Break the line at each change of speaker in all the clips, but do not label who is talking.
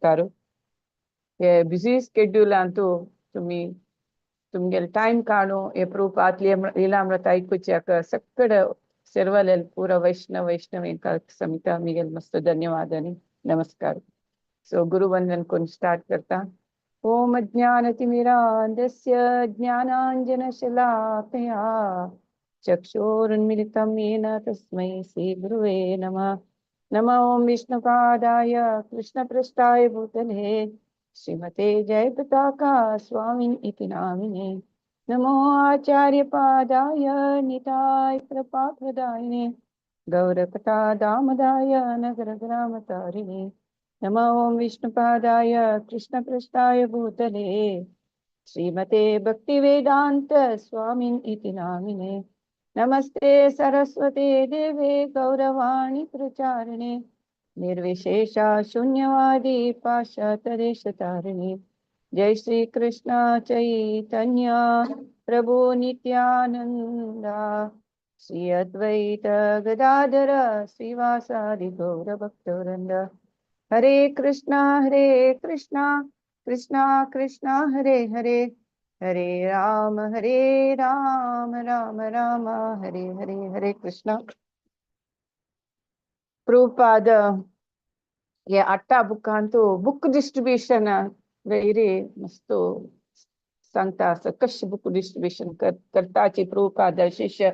नमस्कार. हे बिझी स्केड्युलांतू तुम्ही तुमगेले टायम काडून हे प्रभुपाद लीलामृत आयकुच्याक सगळे सर्वलेल पूरा वैष्णव वैष्णव समिता मिगेल मस्त धन्यवाद आणि नमस्कार. सो गुरुवंदन कोण स्टार्ट करता. ओम अज्ञानतिमिरान्धस्य ज्ञानाञ्जनशलाकया चक्षुरुन्मिलितं येन तस्मै श्रीगुरुवे नमः. नमो ॐ विष्णुपादाय कृष्णपृष्ठाय भूतले श्रीमते जयपताका स्वामिन् इति नामिने. नमो आचार्यपादाय निताय कृपाप्रदायिने गौरकथा दामदाय नगरग्रामतारिणे. नमो ॐ विष्णुपादाय कृष्णपृष्ठाय भूतले श्रीमते भक्तिवेदान्त स्वामिन् इति नामिने. नमस्ते सरस्वते देवे गौरवाणी प्रचारिणे निर्विशेष शून्यवादी पाश्चात्यदेशतारिणे. जय श्री कृष्ण चैतन्य प्रभु नित्यानंदा श्री अद्वैत गदाधर श्रीवासादि गौर भक्तवृंद. हरे कृष्णा हरे कृष्णा कृष्णा कृष्णा हरे हरे, हरे राम हरे राम राम राम हरे हरे. हरे कृष्णा. प्रभुपाद हे अट्टा बुकांतू बुक डिस्ट्रीब्युशन वैरी मस्त सांगता आसा कशें बुक डिस्ट्रीब्युशन करताची. प्रभुपाद शिष्य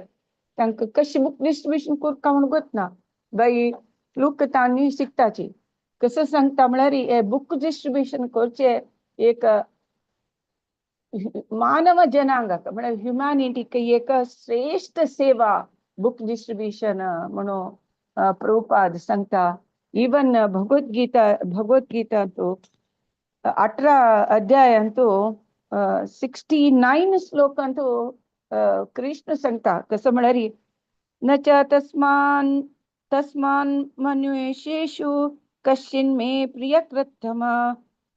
तांकां कशें बुक डिस्ट्रीब्युशन करता म्हूण गोतना बाई, लोक तांणी शिकताची. कसं सांगता म्हळ्यार हे बुक डिस्ट्रीब्युशन करचे एक मानव जनांगाक म्हळ्यार ह्युमॅनिटीक एक श्रेष्ठ सेवा बुक डिस्ट्रीब्युशन म्हणून प्रभुपाद सांगता. इवन भगवद्गीता, भगवद्गीता तो 18 अध्यायांतू 69 श्लोकांतू कृष्ण सांगता. कसं म्हळ्यार, न च तस्मान् तस्मान् मनुष्येषु कश्चिन्मे प्रियकृत्तम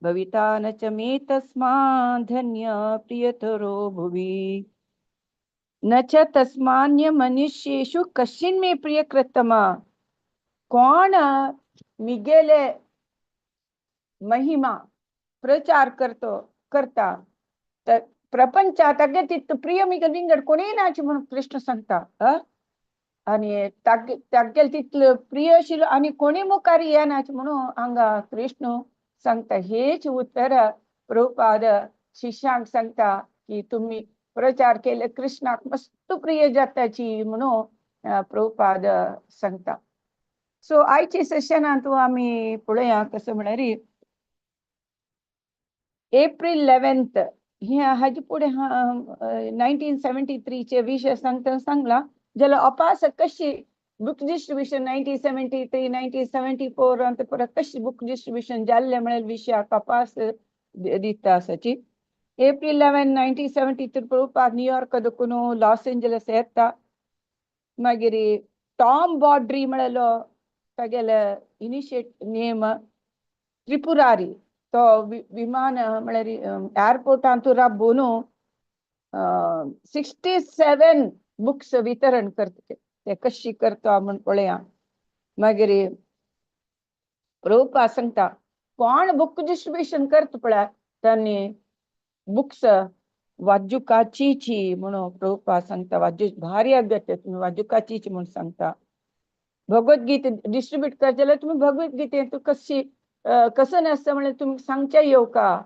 भविता न च मे तस्मान् धन्य प्रियतरो भुवि. न च तस्मान्य मनुष्येषु कश्चिन्मे प्रियकृत्तम, कोण मिगेले महिमा प्रचार करतो करता तर प्रपंचात अगे तित प्रिय मिगेल विंगड कोणी नाची म्हणून कृष्ण सांगता. आणि तागेल तितलं प्रिय आशिल्लो आनी कोणी मुखार येनाच म्हणून हांगा कृष्ण सांगता. हेच उत्तर प्रभुपाद शिष्यांक सांगता की तुम्ही प्रचार केले कृष्णाक मस्त प्रिय जाताची म्हणून प्रभुपाद सांगता. सो आयच्या सेशनांत आमी पळोवया. कसं म्हळ्यार, एप्रिल 11th हे हाजे फुडें 1973चे विशय सांगतना सांगला जाल्यार अपास कशी बुक डिस्ट्रिब्युशन 1973, 1974 अंत परत कशी बुक डिस्ट्रिब्युशन जाल्लें म्हळ्यार विशयाक अपास दिता आसाची. एप्रिल 11, 1973 प्रभुपाद न्यूयॉर्क दखून लॉस एंजलस येता. मागीर टॉम बॉड्री म्हळ्यालो तागेले इनिशिएट नेम त्रिपुरारी, तो विमान म्हळ्यार एअरपोर्टांत राबोवन 67 बुक्स वितरण करता. ते कशी करता म्हण पळया. मागीर प्रभुपाद सांगता, कोण बुक डिस्ट्रिब्युशन करता पळय तांणी बुक्स वाजुकाचीची म्हणून प्रभुपाद सांगता. वाजू भारी अगत्य तुम्ही वाजुकाचीची म्हणून सांगता. भगवद्गीता डिस्ट्रीब्यूट करता जाल्यार तुमी भगवद्गीतेंत कशी कसं नासता म्हळ्यार तुमी सांगच्या येवका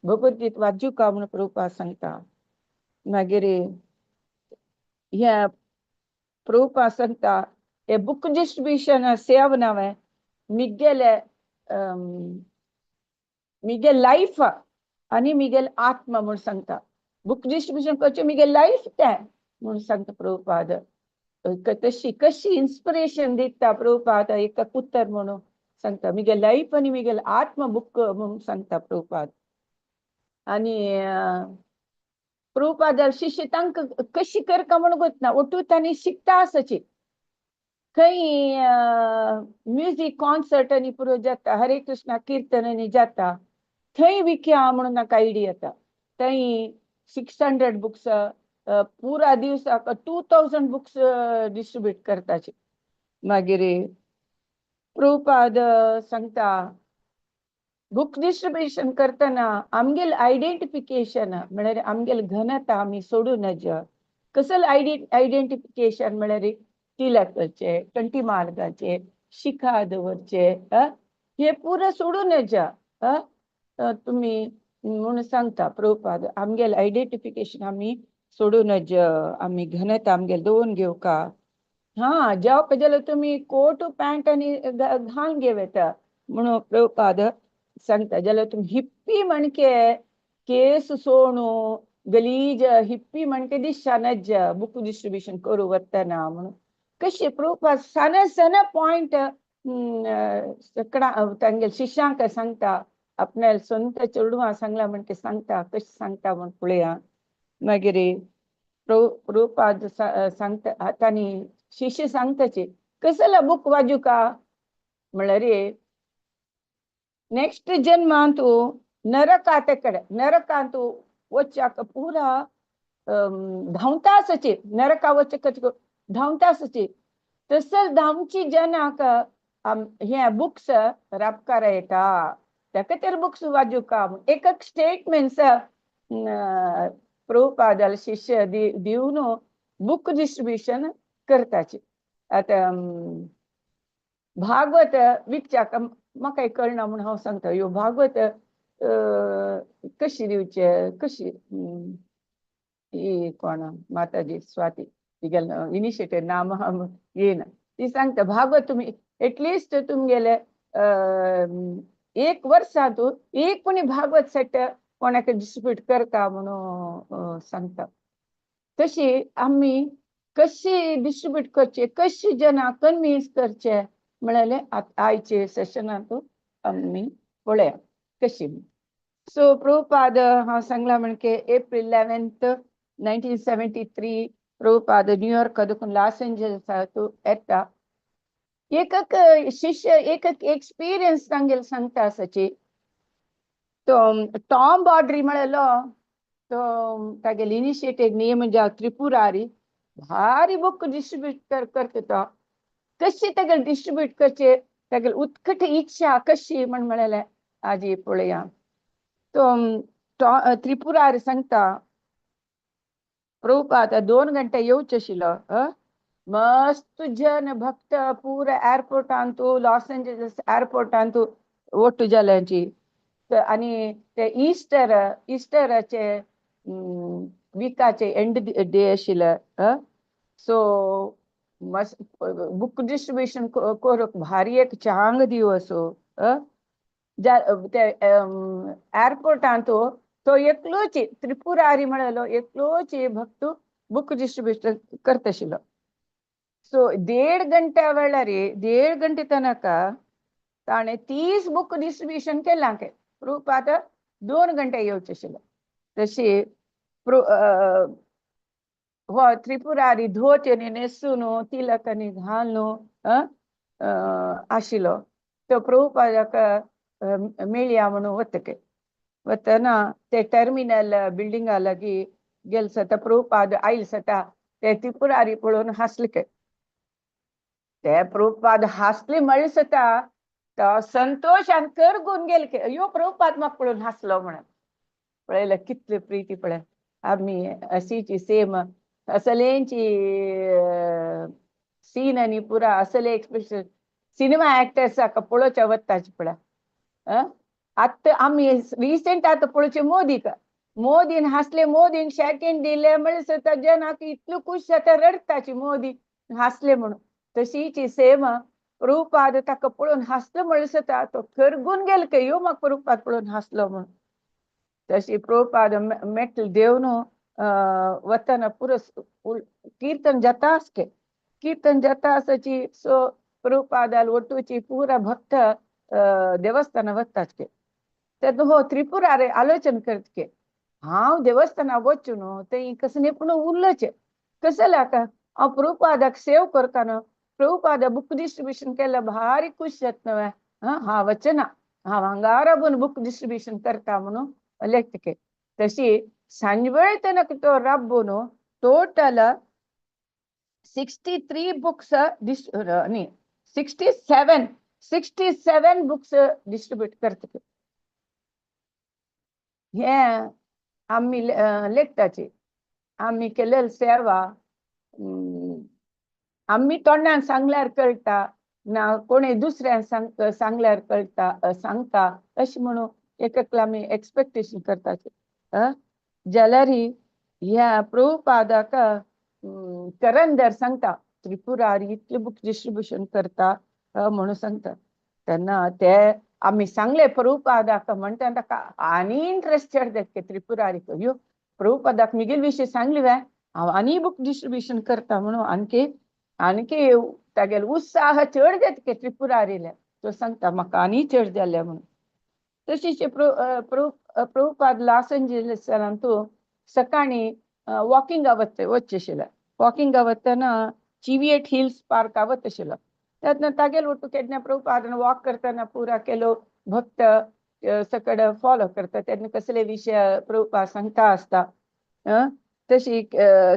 भगवद्गीता वाजुका म्हणून प्रभुपाद सांगता. मागीर ह्या प्रभुपाद सांगता, हे बुक डिस्ट्रिब्युशन सेव नांव मिगेले मिगेल लायफ आनी मिगेल आत्मा म्हूण सांगता. बुक डिस्ट्रिब्युशन करचें मिगेल लायफ तें म्हूण सांगता प्रभुपाद. तशी कशी इन्स्पिरेशन दिता प्रभुपाद एक उत्तर म्हणून सांगता, मिगेल लायफ आनी मिगेल आत्मा बुक म्हणून सांगता प्रभुपाद. आनी प्रभुपाद शिष्य तांकां कशी करका म्हूण गोतना ओटू तांणी शिकता आसाची. खंय म्युजीक कॉन्सर्ट आनी पुरो जाता, हरे कृष्णा किर्तन आनी जाता, थंय विकया म्हणून नाका आयडिया येता. थंय 600 बुक्स पुरा दिवसाक 2000 बुक्स डिस्ट्रीब्यूट करताची. मागीर प्रभुपाद सांगता, बुक डिस्ट्रिब्युशन करतना आमगेल आयडेंटिफिकेशन म्हळ्यार आमगेल घनता आमी सोडूं नज. कसल आयडेंटिफिकेशन म्हळ्यार तिलक करचे, कंठी माल घालचे, शिखा दवरचे, हे पुरो सोडूं नज. तुमी म्हणून सांगता प्रभुपाद, आमगेल आयडेंटिफिकेशन आमी सोडूं नज, आमी घनता आमगेल दवरून घेवका. हा, जेवप जाल्यार तुमी कोट पॅन्ट आनी घालून घेव येता म्हणून प्रभुपाद सांगता. जाल्यार तुमी हिप्पी म्हणके केस सोणू गलीज हिप्पी म्हणके दिसच्या नज बुक डिस्ट्रिब्युशन करूं वतना म्हणून. कशें प्रभुपाद सान सान पॉयंट सगळा तांगेल शिष्यांक सांगता, आपल्या स्वंत चेडवां सांगला म्हणके सांगता, कशें सांगता म्हण पळया. मागीर प्रभुपाद सांगता, तांणी शिष्य सांगताचे कसला बुक वाजुका म्हळ्यार नेक्स्ट जन्मांतु नरकात कडे नरकांतु वच्याक पुरा धांवता आसचे, नरका वचक धांवता आसचे, तसच धांवची जनाक हे बुक्स राबकार येता, ताका तर बुक्स वाजुका. एक एक स्टेटमेंट्स प्रभुपादाल शिष्य दिवन बुक डिस्ट्रिब्युशन करताचे. आतां भागवत विकच्याक म्हाका कळना म्हूण हांव सांगता, ह्यो भागवत कशी दिवचे कशी. ही कोण माताजी स्वाती तिगेले इनिशिएटिव्ह नाम हांव येयना, ती सांगता भागवत तुमी एटलिस्ट तुमगेले एक वर्सांतू एक कोणी भागवत सेट कोणाक डिस्ट्रिब्यूट करता म्हणून सांगता. तशी आमी कशी डिस्ट्रिब्यूट करचे, कशी जनां कन्विन्स करचे म्हळ्यार आयचे सेशनांत आमी पळया कशी. सो प्रभुपाद हांव सांगला म्हणके April 11th 1973 Prabhupada New York देखून लॉस एंजल्स येता. एक एक शिष्य एक एक एक्सपिरियन्स तांगेल सांगता आसाची. तो टॉम बॉड्री म्हळेलो तो तागेले इनिशिएटेड नेम ज्या त्रिपुरारी भारी बुक डिस्ट्रिब्यूट करता तो. कशी तागेले डिस्ट्रिब्यूट करचे, तागेली उत्कट इच्छा कशी म्हण म्हळेलें आजी पळया. तो त्रिपुरारी सांगता प्रभुपाद 2 घंटे येवचे आशिल्लो, मस्त जन भक्त पुरा एअरपोर्टांतू लॉस एंजल्स एअरपोर्टांतू ಒಟ್ಟು जाल्यांची. आनी ते इस्टर इस्टराचे विकाचे एंड डे आशिल्ले. सो मस्त बुक डिस्ट्रिब्युशन करूंक भारी एक चांग दिवस. ते एअरपोर्टांतू तो एकलोच त्रिपुरारी म्हळेलो एकलोच भक्त बुक डिस्ट्रिब्युशन करता आशिल्लो. सो 1.5 घंट्या वेळार 1.5 घंटे तनक ताणें 30 बुक डिस्ट्रिब्युशन केलां. प्रभुपाद 2 घंटे येवचे आशिल्ले. तशी हो त्रिपुरारी धोती न्हेसून तिलक आनी घालून आशिल्लो. तो प्रभुपादाक मेळया म्हणून वतके वतना ते टर्मिनल बिल्डिंगा लागीं गेल सता प्रभुपाद आयल सता ते त्रिपुरारी पळोवन हांसले. ते प्रभुपाद हांसले म्हळ्ळे सता तो संतोषान करगून गेले की अयो प्रभुपाद म्हाका पळोवन हांसलो म्हणून. पळयलें कितली प्रिती पळय. आमी अशीची सेम असलेंची सीन आनी पुरा असले एक्सप्रेशन सिनेमा एक्टर्साक पळोवच्या वताची पळय. आतां आमी रिसेंट आतां पळोवचे मोदीक, मोदीन हांसले, मोदीन शेकेंड दिले म्हळ्यार सुद्दां जनाक इतलो खूश जाता रडटाची मोदी हांसले म्हणून. तशीच सेम प्रभुपाद ताका पळोवन हांसलो म्हळ्यार सुद्दां तो करगून गेलो की यो म्हाका प्रभुपाद पळोवन हांसलो म्हणून. तशी प्रभुपाद मेटल देवन वतना पुरो कीर्तन जाता आसके कीर्तन जाता आसाची. सो प्रभुपादाल ಒಟ್ಟುची पुरा भक्त देवस्थाना वताचे. तेन्ना हो त्रिपुरारे आलोचन करतके हांव देवस्थाना वचून न्हू थंय कसले पूण उरलोचे कसले आतां हांव प्रभुपादाक सेव करता न्हू, प्रभुपादा बुक डिस्ट्रिब्युशन केल्यार भारी खूश जाता न्हय. हांव वचना, हांव हांगा राबून बुक डिस्ट्रिब्युशन करता म्हणून लेखतके. तशी सांजवेळ तेन्ना तो राबून टोटल 63 बुक्स न्ही 67 बुक्स डिस्ट्रिब्यूट करतले. हे आमी लेखताची आमी केलेली सेवा आमी तोंडान सांगल्यार कळटा ना कोणे दुसऱ्यान सांगल्यार कळटा सांगता अशें म्हणून एक एकला आमी एक्सपेक्टेशन करताचे. जाल्यार ह्या प्रभुपादाक करंदर सांगता त्रिपुरारी इतले बुक डिस्ट्रिब्युशन करता म्हणून सांगता. तेन्ना ते आमी सांगले प्रभुपादाक म्हणटा ताका आनी इंट्रस्ट चड जाता त्रिपुरारीक, यो प्रभुपादाक मिगेल विशय सांगली वे हांव आनी बुक डिस्ट्रिब्युशन करता म्हणून आणखी आणखी तागेलो उत्साह चड जाता त्रिपुरारीले. तो सांगता म्हाका आनी चड जाले म्हणून. तशीच प्रभुपाद लॉस एंजलिसांतू सकाळी वॉकिंगा वचचे आशिल्लें. वॉकिंगा वतना चिविएट हिल्स पार्का वता आशिल्लो. तेन्ना तागेल ಒಟ್ಟು केन्ना प्रभुपादान वॉक करतना पुरा केलो भक्त सकड फॉलो करता तेन्ना कसले विशय प्रभुपाद सांगता आसता. तशी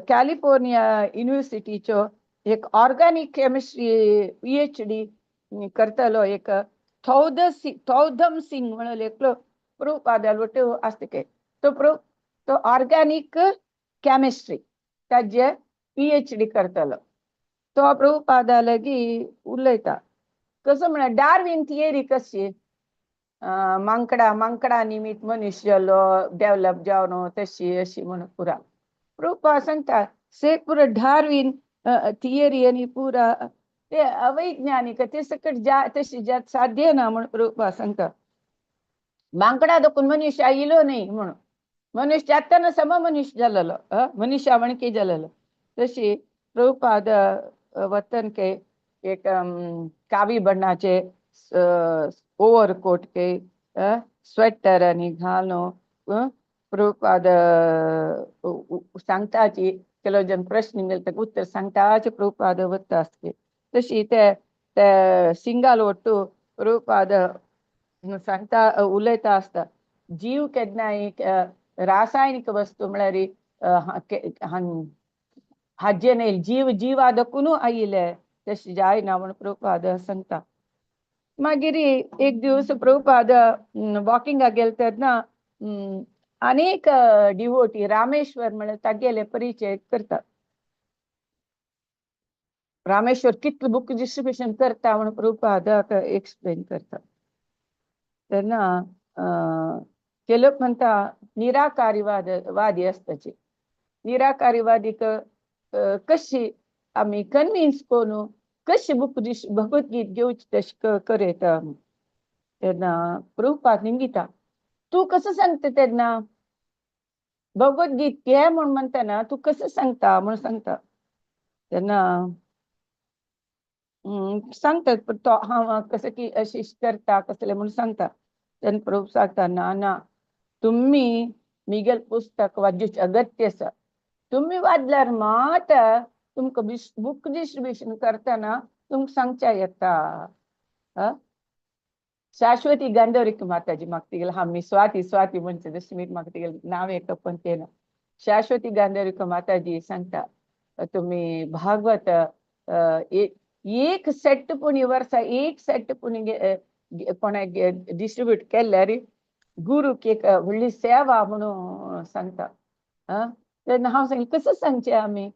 कॅलिफोर्निया युनिवर्सिटीचो एक ऑर्गॅनिक केमिस्ट्री PhD करतलो एक थौधम सिंग म्हणून एकलो प्रभुपादाल ಒಟ್ಟು आसता. तो तो ऑर्गॅनिक केमिस्ट्री ताजे PhD करतलो. तो प्रभुपादा लागी उलयता कसो म्हळ्यार डार्विन थियरी कशी मांकडा मांकडा निमित्त मनीस जालो डेवलप जावन तशी अशी म्हणून पुरा प्रभुपाद सांगता से पुरा डार्विन थियरी आनी पुरा ते अवैज्ञानिक ते सकट जा तशी जात साध्य ना म्हणून प्रभुपाद सांगता. मांकडा देखून मनुष्य आयलो न्ही म्हणून मनुष्य जाताना सम मनुष्य जालेलो मनुष्या म्हणकी जालेलो. तशी प्रभुपाद वतन के एक कावी बण्णाचे ओवरकोट के स्वेटर आनी घालून प्रभुपाद सांगताची ಕೆಲವು जन प्रश्न मेळटा उत्तर सांगताचे प्रभुपाद वता आसते. तशी ते ते सिंगाल ಒಟ್ಟು प्रभुपाद सांगता उलयता आसता. जीव केन्नाय रासायनिक वस्तू म्हळ्यार हाजे न्ही जीव जीवा दकून आयिल्ले तशें जायना म्हण प्रभुपाद सांगता. मागीर एक दिवस प्रभुपाद वॉकिंगाक गेले तेन्ना अनेक डिवोटी रामेश्वर म्हळ्यार तागेले परिचय करता. रामेश्वर कितले बुक डिस्ट्रिब्युशन करता म्हण प्रभुपादाक एक्सप्लेन करता. तेन्ना ते लोक म्हणटा निराकारीवाद वादी आसताचे. निराकारीवादीक कशी आमी कन्विन्स करून कशी बुक भगवद्गीत घेवची तशें करयता. तेन्ना प्रभुपाद निमगिता तूं कसं सांगता तेन्ना भगवद्गीत घे म्हूण म्हणटना तूं कसं सांगता म्हूण सांगता. तेन्ना सांगतात तो हांव कसं की अशी करता कसले म्हणून सांगता. तेन्ना प्रभु सांगता ना ना तुम्ही मिगेल पुस्तक वाचूचे अगत्य आसा. तुम्ही वाचल्यार मात तुमकां बुक डिस्ट्रिब्युशन करतना तुमकां सांगच्या येता. शाश्वती गांधवरिक माताजी म्हाका तिगेलें आमी स्वाती स्वाती म्हणचे जशें मी म्हाका तिगेलें नांव एक पण तें ना. शाश्वती गांधवरिक माताजी सांगता तुम्ही भागवत एक सेट पुणी वर्सा एक सेट पुणी कोणाक डिस्ट्रिब्यूट केल्यार गुरूक एक व्हडली सेवा म्हणून सांगता. तेन्ना हांव सांगलें कसं सांगचें आमी.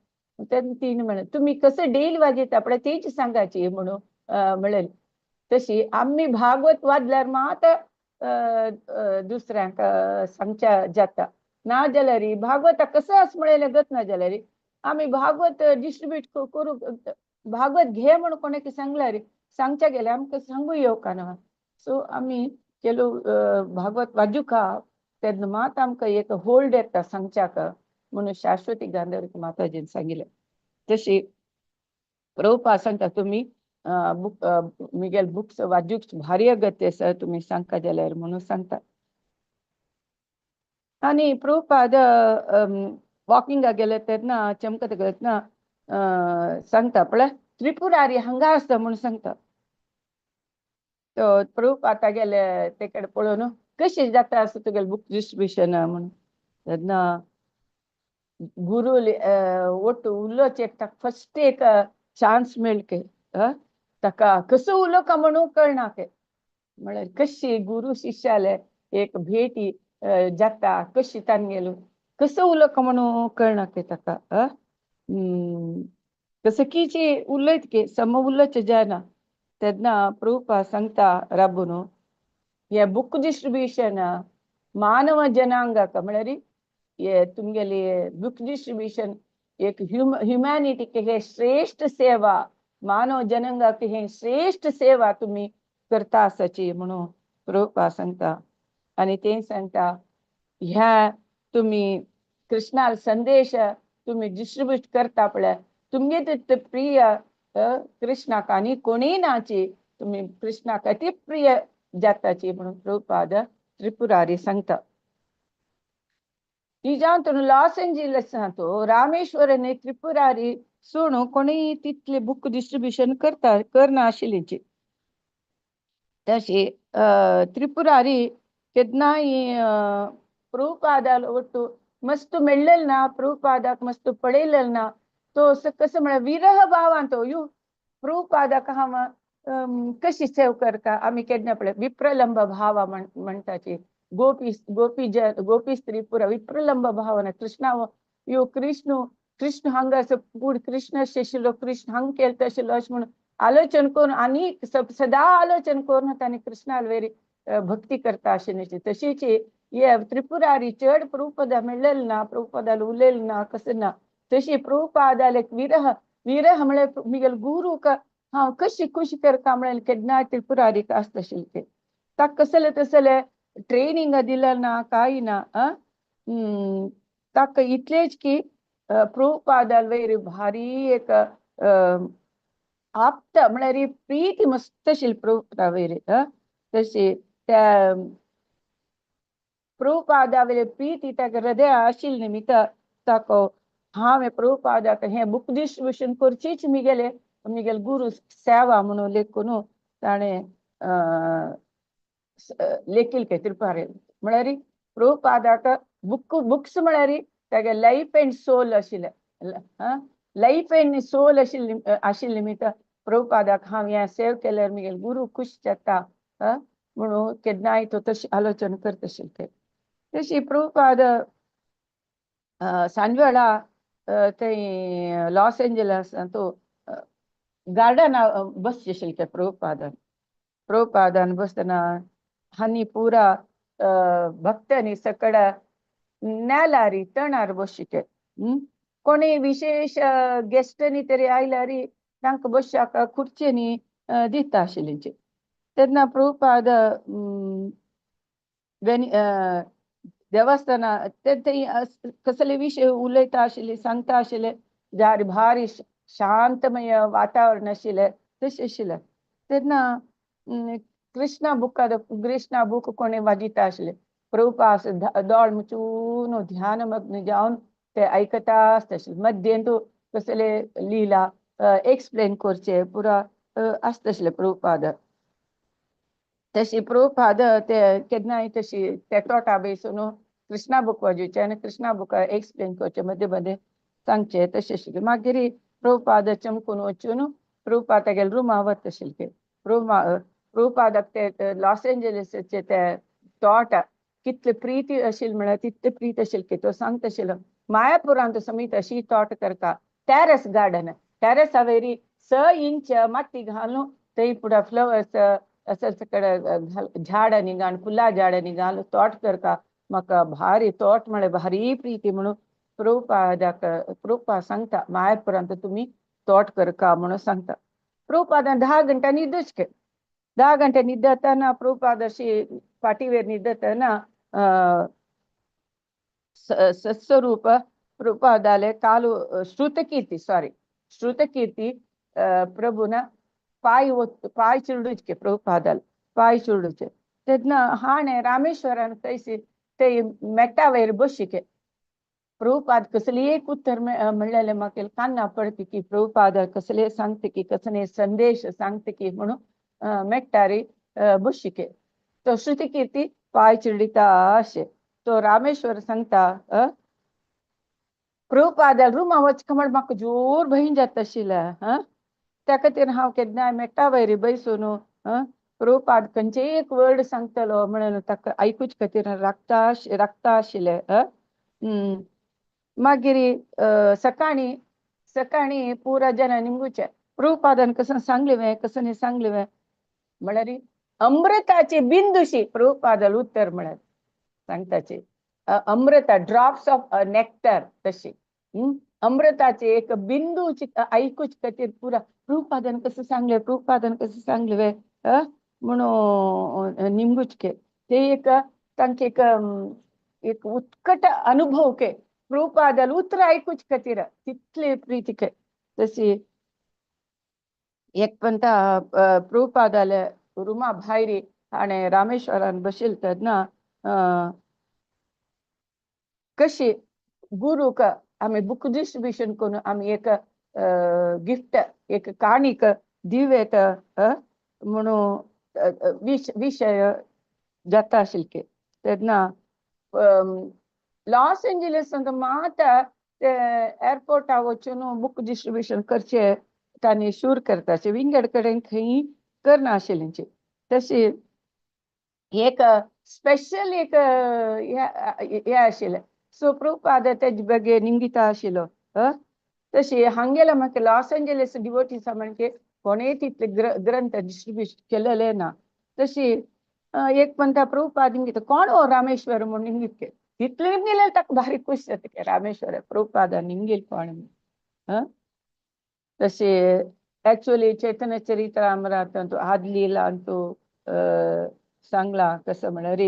तेन्ना तिणें म्हणलें तुमी कसं डेली वाजयता पळय तेच सांगाची म्हणून म्हणलें. तशी आमी भागवत वाजल्यार मात दुसऱ्यांक सांगच्या जाता. ना जाल्यार भागवता कसं आसा म्हणलें गत ना जाल्यार आमी भागवत डिस्ट्रिब्यूट करूंक भागवत घे म्हणून कोणाक सांगल्यार सांगच्या गेल्यार आमकां सांगू येवका ना. सो आमी केलो भागवत वाजूका तेन्ना मात आमकां एक होल्ड येता सांगच्याक म्हणून शाश्वती गांधवरिक माताजीन सांगिल्लें. तशी प्रभुपाद सांगता तुमी बुक मिगेल बुक्स वाजूक भारी अगत्य आसा तुमी सांगका जाल्यार म्हणून सांगता. आनी प्रभुपाद वॉकिंगाक गेले तेन्ना चमकत गेले तेन्ना सांगता पळय त्रिपुरारी हांगा आसता म्हणून सांगता. तो प्रभुपाद तागेले ते कडेन पळोवन कशें जाता आसता तुगेलें बुक डिस्ट्रिब्युशन म्हणून. तेन्ना गुरू ಒಟ್ಟು उलोवचें ताका फस्ट एक चान्स मेळके ताका कसो उलोवका म्हणून कळना ते. म्हळ्यार कशी गुरू शिष्याले एक भेटी जाता कशी तांगेलो कसो उलोवंक म्हणून कळना ते ताका. कसं की उलयत की सम उलोवचें जायना. तेन्ना प्रभुपाद सांगता राबून हे बुक डिस्ट्रिब्युशन मानव जनांगाक म्हळ्यार हे तुमगेली बुक डिस्ट्रिब्युशन एक ह्युमॅनिटीक हे श्रेष्ठ सेवा, मानव जनांगाक हे श्रेष्ठ सेवा तुमी करता आसाची म्हणून प्रभुपाद सांगता. आनी ते सांगता ह्या तुमी कृष्णाल संदेश तुमी डिस्ट्रिब्यूट करता पळय तुमगे ते प्रिय कृष्णाक आनी कोणीय नाची, तुमी कृष्णाक अति प्रिय जाताची म्हणून प्रभुपाद त्रिपुरारी सांगता. निजांत लॉस एंजलिस तो रामेश्वर आनी त्रिपुरारी सोडून कोणीय तितले बुक डिस्ट्रिब्युशन करता करना आशिल्लीची. तशी त्रिपुरारी केन्नाय प्रभुपादाल ಒಟ್ಟು मस्त मेळ्ळेल ना, प्रभुपादाक मस्त पळयलेल ना, तो असं कसं म्हळ्यार विरह भावान तो यो प्रभुपादाक हांव कशी सेव करता आमी केन्ना पळय विप्रलंब भावा म्हणटाची गोपी गोपी गोपी स्त्री पुरा विप्रलंब भावना कृष्णा यो कृष्ण कृष्ण हांगा पूण कृष्ण आशिल्लो कृष्ण हांग केल आशिल्लो अशें म्हणून आलोचन करून आनी सदा आलोचन करून तांणी कृष्णाल वेरी भक्ती करता अशें. तशीच हे त्रिपुरारी चड प्रभुपदा मेळ्ळेल ना, प्रभुपदाल उलयलें ना, कसं ना, तशी प्रभुपादाल एक विरह विरह म्हळ्यार मिगेल गुरूक हांव कशी खुशी करता म्हळ्यार केन्ना त्रिपुरारीक आसता आशिल्लें तें. ताका कसलें तसलें ट्रेनिंग दिलें ना कांय ना. ताका इतलेंच की प्रभुपादाल वयर भारी एक आप्त म्हळ्यार प्रीती मस्त आशिल्ली प्रभुपादा वयर. तशी त्या प्रभुपादा वयली प्रीती ताका हृदय आशिल्ली निमित्त ताका हांवें प्रभुपादाक हें बुक डिस्ट्रिब्युशन करचीच मिगेले मिगेले गुरू सेवा म्हणून लेखून ताणें लेखील के त्रिपुरारी म्हळ्यार प्रभुपादाक बुक बुक्स म्हळ्यार तागे लायफ एंड सोल आशिल्लें. लायफ एंड सोल आशिल्ली आशिल्ले निमित्त प्रभुपादाक हांव हें सेव केल्यार मिगेले गुरू खुश जाता म्हणून केन्नाय तो तशी आलोचन करता आशिल्ले ते. तशी प्रभुपाद सांजवेळा थंय लॉस एंजलस तो गार्डना बसचे आशिल्ले ते प्रभुपादान. प्रभुपादान बसतना हांणी पुरा भक्तांनी सकड नेलारी तणार बसचे. कोणी विशेष गेस्टांनी तरी आयल्यार तांकां बसच्याक खुर्च्यांनी दिता आशिल्ली. तेन्ना प्रभुपाद देवस्थाना ते थंय कसले विशय उलयता आशिल्ले सांगता आशिल्ले जारी भारी शांतमय वातावरण आशिल्लें तशें आशिल्लें. तेन्ना कृष्णा बुकाद कृष्णा बूक कोणी वाजयता आशिल्ले. प्रभुपाद दोळ मुचून ध्यानमग्न जावन ते आयकता आसता आशिल्ले. मध्यंतू कसले लिला एक्सप्लेन करचे पुरा आसता आशिल्ले प्रभुपाद. तशी प्रभुपाद ते केन्नाय तशी ते तोटा बेसून कृष्णा बूक वाजोवचे आनी कृष्णा बूक एक्सप्लेन करचे मदीं मदीं सांगचे तशें आशिल्लें. मागीर प्रभुपाद चमकून वचून प्रभुपाद तागेल्या रुमा वता आशिल्ले. रुमा प्रभुपादाक ते लॉस एंजलिसाचे ते तोट कितले प्रीती आशिल्ली म्हळ्यार तितले प्रीत आशिल्ले की तो सांगता आशिल्लो मायापुरांत समीत अशी तोट करता टॅरस गार्डन टॅरसा वयरी 6 इंच माती घालून थंय फुडें फ्लवर्स असं सगळं झाडांनी घालून फुलां झाडांनी घालून तोट करता म्हाका भारी तोट म्हळ्यार भारी प्रीती म्हणून प्रभुपादाक प्रभुपाद सांगता मायापुरांत तुमी तोट करका म्हणून सांगता. प्रभुपादान 10 घंटा न्हिदच के 10 घंटे न्हिदतना प्रभुपाद अशी पाटीवेर न्हिदतना सत्स्वरूप प्रभुपादाले काಲು श्रुतकीर्ती सॉरी श्रुतकीर्ती प्रभुना पाय पाय चिरडूचे प्रभुपादाल पाय चिरडूचे. तेन्ना हाणें रामेश्वरान कैसी ते मेटा वयर बशिके प्रभुपाद कसली एक उत्तर म्हणलेलें म्हाका कान्ना पडती की प्रभुपाद कसले सांगते की कसले संदेश सांगते की म्हणून मेट्टारी बशिके तो श्रुतिकीर्ती पाय चिरडिता अशें तो रामेश्वर सांगता. प्रभुपादा रुमा वचका म्हण म्हाका जोर भंय जाता आशिल्लें. त्या खातीर हांव केन्नाय मेट्टा वयर बैसून प्रभुपाद खंयचेय एक वर्ड सांगतलो म्हणून ताका आयकूच खातीर राखता राखता आशिल्ले. मागीर सकाळीं सकाळीं पुरा जनां निमगुचे प्रभुपादान कसं सांगलें कसं न्ही सांगलें म्हळ्यार अमृताची बिंदुशी प्रभुपादाल उत्तर म्हळ्यार सांगताची अमृता ड्रॉप्स ऑफ नेक्टर तशी अमृताचे एक बिंदूची आयकूच खातीर पुरा प्रभुपादान कसं सांगलें प्रभुपादान कसं सांगलें म्हणून निमगुचके ते एक तांके एक एक उत्कट अनुभव के प्रभुपादाल उतर आयकूच खातीर तितले प्रीतिके. तशी एक पंता प्रभुपादाले रुमा भायरी आनी रामेश्वरान बशिल तेन्ना कशी गुरूक आमी बुक डिस्ट्रिब्युशन करून आमी एक गिफ्ट एक काणीक दिवेत म्हणून विशय जाता आशिल्ले तेन्ना लॉस एंजलिस मात ते एअरपोर्टा वचून बुक डिस्ट्रिब्युशन करचे तांणी शूर करता विंगड कडेन खंय करनाशिल्लें. तशी एक स्पेशल एक हे आशिल्लें. सो प्रभुपाद तेजे बगे निमगिता आशिल्लो. तशी हांगेले म्हाका लॉस एंजलिस डिवोटीसा म्हणजे कोणेय तितले ग्रंथ डिस्ट्रिब्यूट केलेले ना. तशी एक पंथा प्रभुपाद निमगिता कोण हो रामेश्वर म्हणून निमगितके तितले निमगिले ताका भारी खुश जाता रामेश्वर प्रभुपादा निमगेल कोण. तशी ऍक्च्युअली चैतन्य चरित्रामृतांतु आदलीला अंतू सांगला कसं म्हळ्यार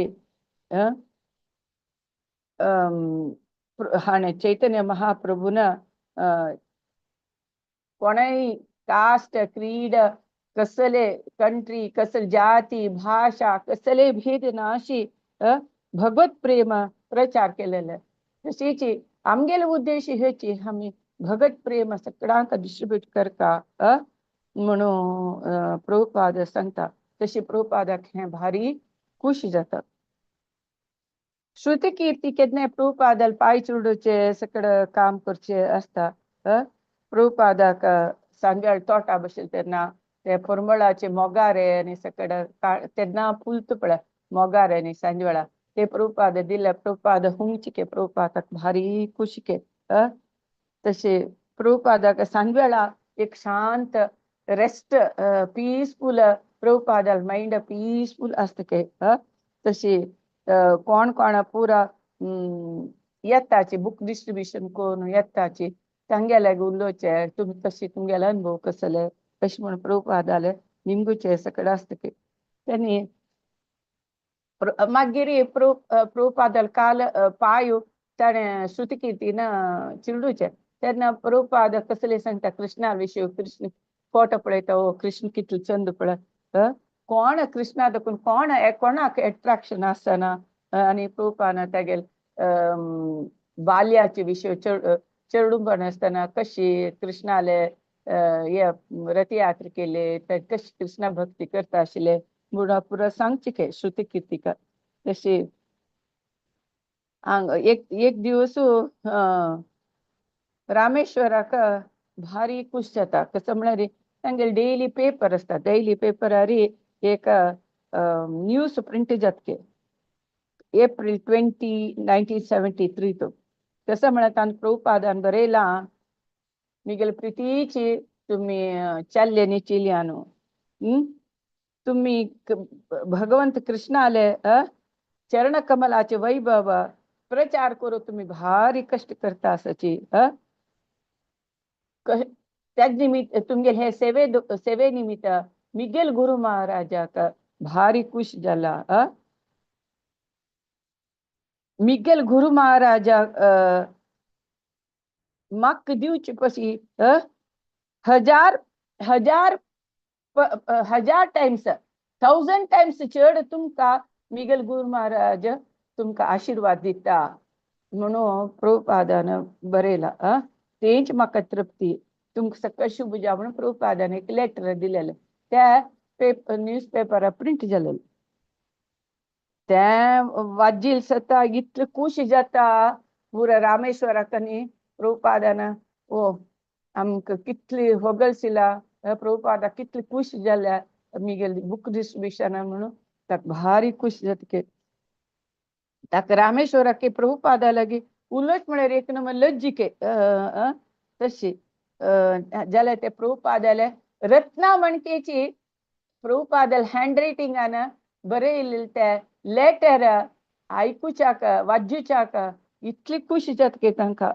हाणें चैतन्य महाप्रभून कोणेय कास्ट क्रीड कसले कंट्री कसले जाती भाषा कसले भेद नाशी भगवत प्रेम प्रचार केलेले. तशीच आमगेले उद्देश हेची आमी भगत प्रेम सगळ्यांक डिस्ट्रिब्यूट करता म्हणून प्रभुपाद सांगता. तशी प्रभुपादाक हें भारी खुश जाता. श्रुती कीर्ती केन्नाय प्रभुपादाल पांय चुडूचे सगळं काम करचे आसता. प्रभुपादाक सांजवेळ तोटा बशिल्ले तेन्ना ते परमळाचे मोगारे आनी सगळं तेन्ना फुलता पळय मोगारे आनी सांजवेळा ते प्रभुपाद दिले प्रभुपाद हुंगचिके प्रभुपादाक भारी खुशिके. तशे प्रभुपादाक सांजवेळा एक शांत रेस्ट पीसफुल प्रभुपादाल मायंड पीसफुल आसता के. तशी कोण कोण पुरा येताची बुक डिस्ट्रिब्युशन करून येताची तांगेले उलोवचे तुमी कशी तुमगेले अनुभव कसले अशें म्हणून प्रभुपादाले निमगुचे सगळें आसता की तेणी मागीर प्रभुपादाल काल पांय ताणें श्रुतिकीर्तीन चिरडूचे तेन्ना प्रभुपाद कसले सांगता कृष्णा विशय कृष्ण फोटो पळयता ओ कृष्ण कितलो चंद पळय कोण कृष्णा देखून कोण कोणाक एट्राक्शन आसना. आनी प्रभुपादान तेगेले बाल्याचे विशय चेडूंपण आसतना कशी कृष्णाले हे रथयात्रा केले कशी कृष्णा भक्ती करता आशिल्ले म्हणून पुरो सांगचे के श्रुती कीर्तिका. तशी एक एक दिवस रामेश्वराक भारी खुश जाता. कसं म्हळ्यार तांगेले डेली पेपर आसता डेली पेपरार एक न्यूज प्रिंट जातके एप्रिल 20, 1973 तो कसं म्हळ्यार तांकां प्रभुपादान बरयलां मिगेले प्रितीची तुमी चल्ले चिल्यानो तुम्ही भगवंत कृष्णाले चरण कमलाचे वैभव प्रचार करू तुम्ही भारी कष्ट करता आसाची. त्या निमित्त तुमगेले हे सेवे सेवे निमित्त मिगेल गुरु महाराजाक भारी खुश जाला. मिगेल गुरु महाराजा म्हाका दिवचे पशी हजार हजार हजार टायम्स 1000 टायम्स चड तुमकां मिगेल गुरु महाराज तुमकां आशिर्वाद दिता म्हणून प्रभुपादान बरयला. तेंच म्हाका तृप्ती तुमकां सकाळ शुभ जावं म्हणून प्रभुपादान एक लेटर दिलेलें त्या पेपर न्यूज पेपरार प्रिंट जालेलें. तें वाजील सता इतलें खूश जाता पुरा रामेश्वराक न्ही प्रभुपादान ओ आमकां कितली होगळशिला प्रभुपादाक कितली खूश जाल्या मिगेल बुक डिस्ट्रिब्युशन म्हणून ताका भारी खुश जातके. ताका रामेश्वराक प्रभुपादा लागी उलोच म्हळ्यार एक नंबर लज्जिके तशी जाल्यार ते प्रभुपादाले रत्ना मणकेची प्रभुपादल हँड रायटिंगान बरयलें ते लेटर आयकुच्याक वाज्जुच्याक इतली खुशी जातके तांकां.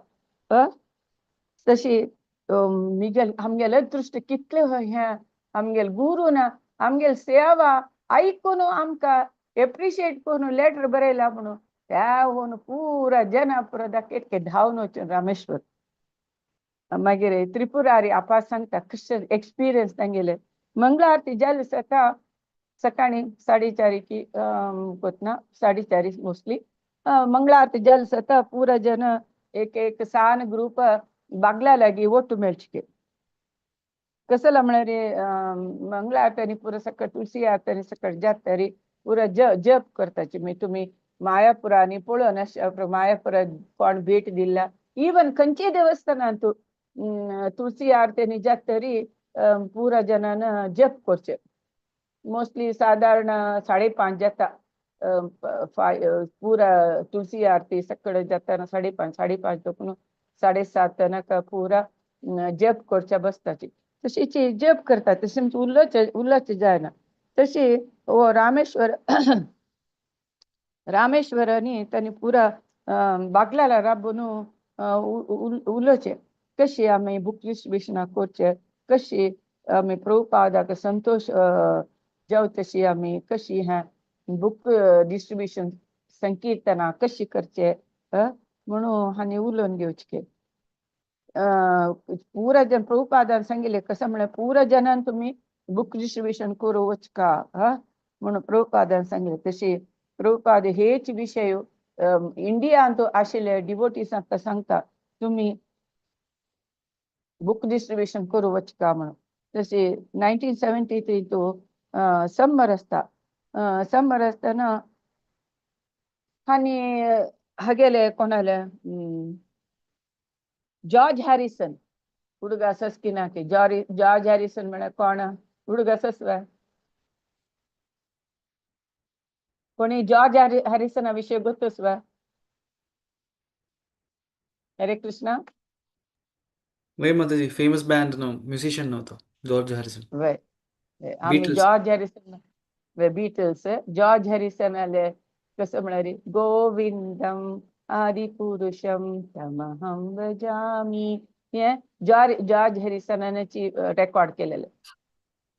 तशी मिगेल आमगेले दृश्ट कितले हें आमगेल गुरून आमगेल सेवा आयकून आमकां एप्रिशिएट करून लेटर बरयला म्हणून त्या होन पुरा जना पुरा दाखयत धांवन वचून रामेश्वर. मागीर त्रिपुरारी आपा सांगता कशें एक्सपिरियन्स तांगेले. मंगला आरती जाली सकाळ सकाळी 4:30 की कोतना 4:30 मोस्टली मंगला आरती जाली सता पुरा जन एक एक सान ग्रुप बागला लागी ಒಟ್ಟು मेळचे. कसला म्हळ्यार मंगला आरती पुरा सकाळ तुळसी आरती सकाळ जातरी पुरा जप करताची. मागीर तुमी मायापुरांनी पळोवन मायापुरा कोण भेट दिला इवन खंयचे देवस्थानांत तुळसी आरती जातरी पुरा जनान जप करचे. मोस्टली साधारण 5:30 जाता पुरा तुळसी आरती सकाळ जाताना 5:30 5:30 देखून 7:30 नाका पुरा जप करच्या बसताची. तशीच जप करता तशें उलोवचें उलोवचें जायना. तशी हो रामेश्वर रामेश्वरांनी तांणी पुरा बागलाला राबून उलोवचें कशी आमी बुक डिस्ट्रिब्युशनां करचें, कशी आमी प्रभुपादाक संतोश जाव तशी आमी कशी हें बुक डिस्ट्रिब्युशन संकीर्तना कशी करचे म्हणून हांणी उलोवन घेवचें. पुरा जन प्रभुपादान सांगिल्लें कसं म्हळ्यार पुरा जनान तुमी बुक डिस्ट्रिब्युशन करूं वचका म्हणून प्रभुपादान सांगिल्लें. तशी प्रभुपाद हेच विशय इंडियांत आशिल्ले डिवोटीसांक सांगता तुमी बुक डिस्ट्रिब्युशन करूं वचका म्हणून. तशी 1973 तो समर आसता. समर आसतना आनी हागेले कोणाले जॉर्ज हॅरिसन हुडगा सस्किनाके जॉर्ज हॅरिसन म्हळ्यार कोण हुडगा सस्वा कोणी जॉर्ज हॅरिसना विशय गोतोसवा? हरे कृष्णा.
वय माताजी, फेमस बँड नो म्युझिशियन नव्हतं जॉर्ज हॅरिसन.
वय आमी
बीटल्स.
जॉर्ज हॅरिसन वे बीटल्स. जॉर्ज हॅरिसन आले कसं म्हळ्यार गोविंदम आदिपुरुषम तमहं भजामि हे जॉर्ज जॉर्ज हॅरिसनाची रेकॉर्ड केलेले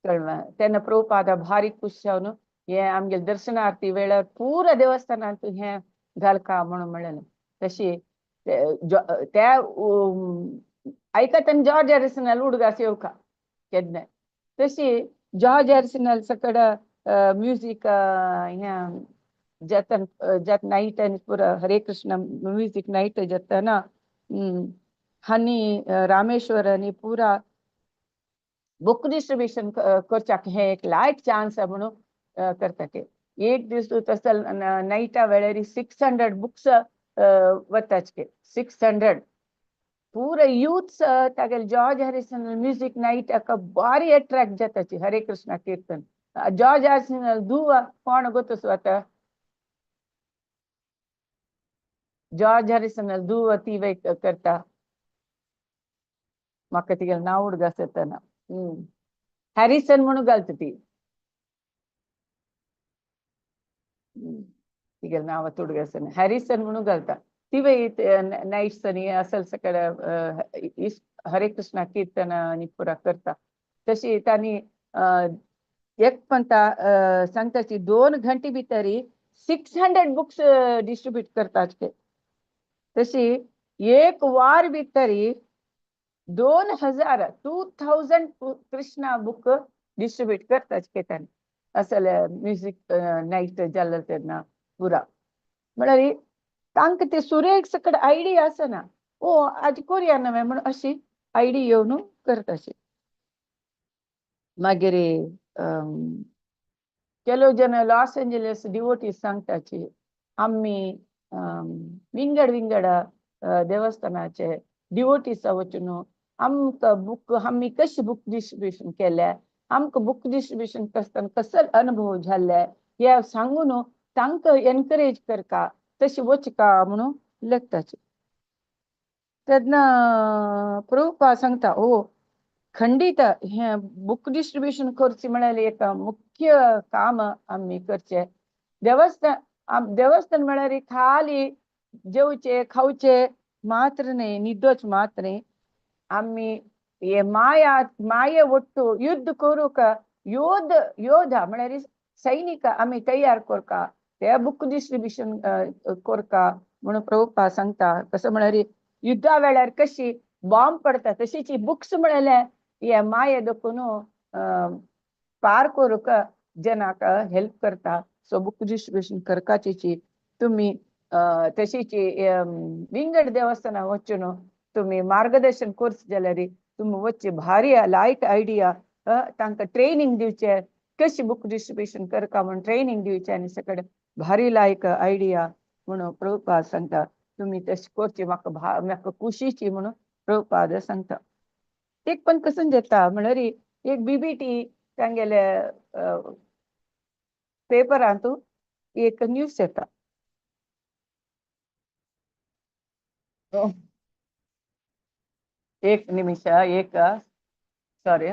कळ्ळें. तेन्ना प्रभुपादा भारी खुश जावन हे आमगेले दर्शनार्थी वेळार पुरा देवस्थानांत हें घालका म्हणून म्हणलें. तशी त्या आयकतना जॉर्ज हॅरिसनाल उडगास येवका केन्ना. तशी जॉर्ज हॅरिसनाल सकड म्युजीक हें जाता जात नायट आनी पुरा हरे कृष्ण म्युजीक नायट जाताना हांणी रामेश्वरांनी पुरा बुक डिस्ट्रिब्युशन करच्याक हें एक लायक चान्स म्हणून करता ते. एक दीस तसल नायटा वेळार 600 बुक्स वताचे 600 पुरा यूथ तागेले जॉर्ज हॅरिसन म्युजीक नायट हाका भारी एट्रॅक्ट जाताची हरे कृष्णा कीर्तन. जॉर्ज हॅरिसन दुवा कोण गोतोसो आतां? जॉर्ज हॅरिसन दुवा ती वय करता म्हाका तिगेलें नांव उडगास येतना हॅरिसन म्हणून घालता ती तिगेलें नांव आतां उडगास येना हॅरिसन म्हणून घालता ती वय नायट्स आनी असल सगळे हरे कृष्णा कीर्तन आनी पुरा करता. तशी तांणी एक म्हणटा सांगताची 2 घंटे भितर 600 बुक्स डिस्ट्रिब्यूट करतात. तशी एक वार भितर 2000 2000 कृष्णा बुक डिस्ट्रिब्यूट करतात तांणी असल म्युजीक नायट जालें तेन्ना पुरा. म्हळ्यार तांकां ते सुरेक सकड आयडिया आसना ओ आज कोरया नवें म्हणून अशी आयडिया येवन करता अशी. मागीर ಕೆಲವು ಜನ ಲಾಸ್ ಏಂಜಲಸ್ ಡಿವೋಟೀಸ್ सांगताची आमी विंगड विंगड देवस्थानाचे डिवोटीस वचून आमकां बुक आमी कशी बुक डिस्ट्रिब्युशन केल्या आमकां बुक डिस्ट्रिब्युशन करतना कसल अनुभव जाल्ले हे सांगून तांकां एनकरेज करका, तशें वचका म्हणून लेखताचे. तेन्ना प्रभुपाद सांगता ओ खंडीत हे बुक डिस्ट्रिब्युशन करचें म्हळ्यार एक मुख्य काम आमी करचें. देवस्थान देवस्थान म्हळ्यार खाली जेवचे खावचे मात्र न्ही, निदोच मात्र न्ही, आमी हे माया माये ಒಟ್ಟು युद्ध करूंक योध योधा म्हळ्यार सैनिक आमी तयार करका, ते बुक डिस्ट्रिब्युशन करका म्हणून प्रभुपाद सांगता. कसं म्हळ्यार युद्धा वेळार कशी बॉम्ब पडता तशीच बुक्स म्हळ्यार हे माये देखून पार करूंक जनाक हेल्प करता. सो बुक डिस्ट्रिब्युशन करकाची तुमी तशीच विंगड देवस्थाना वचून तुमी मार्गदर्शन कोर्स जाल्यार तुमी वचचे, भारी लायक आयडिया. तांकां ट्रेनिंग दिवचे कशी बुक डिस्ट्रिब्युशन करका म्हणून ट्रेनिंग दिवचे आनी सगळे भारी लायक आयडिया म्हणून प्रभुपाद सांगता. तुमी तशें करची म्हाका म्हाका खुशीची म्हणून प्रभुपाद सांगता. एक पण कसं जाता म्हळ्यार एक बीबीटी तांगेले पेपरांतू एक न्यूज येता. एक निमिष, एक सॉरी.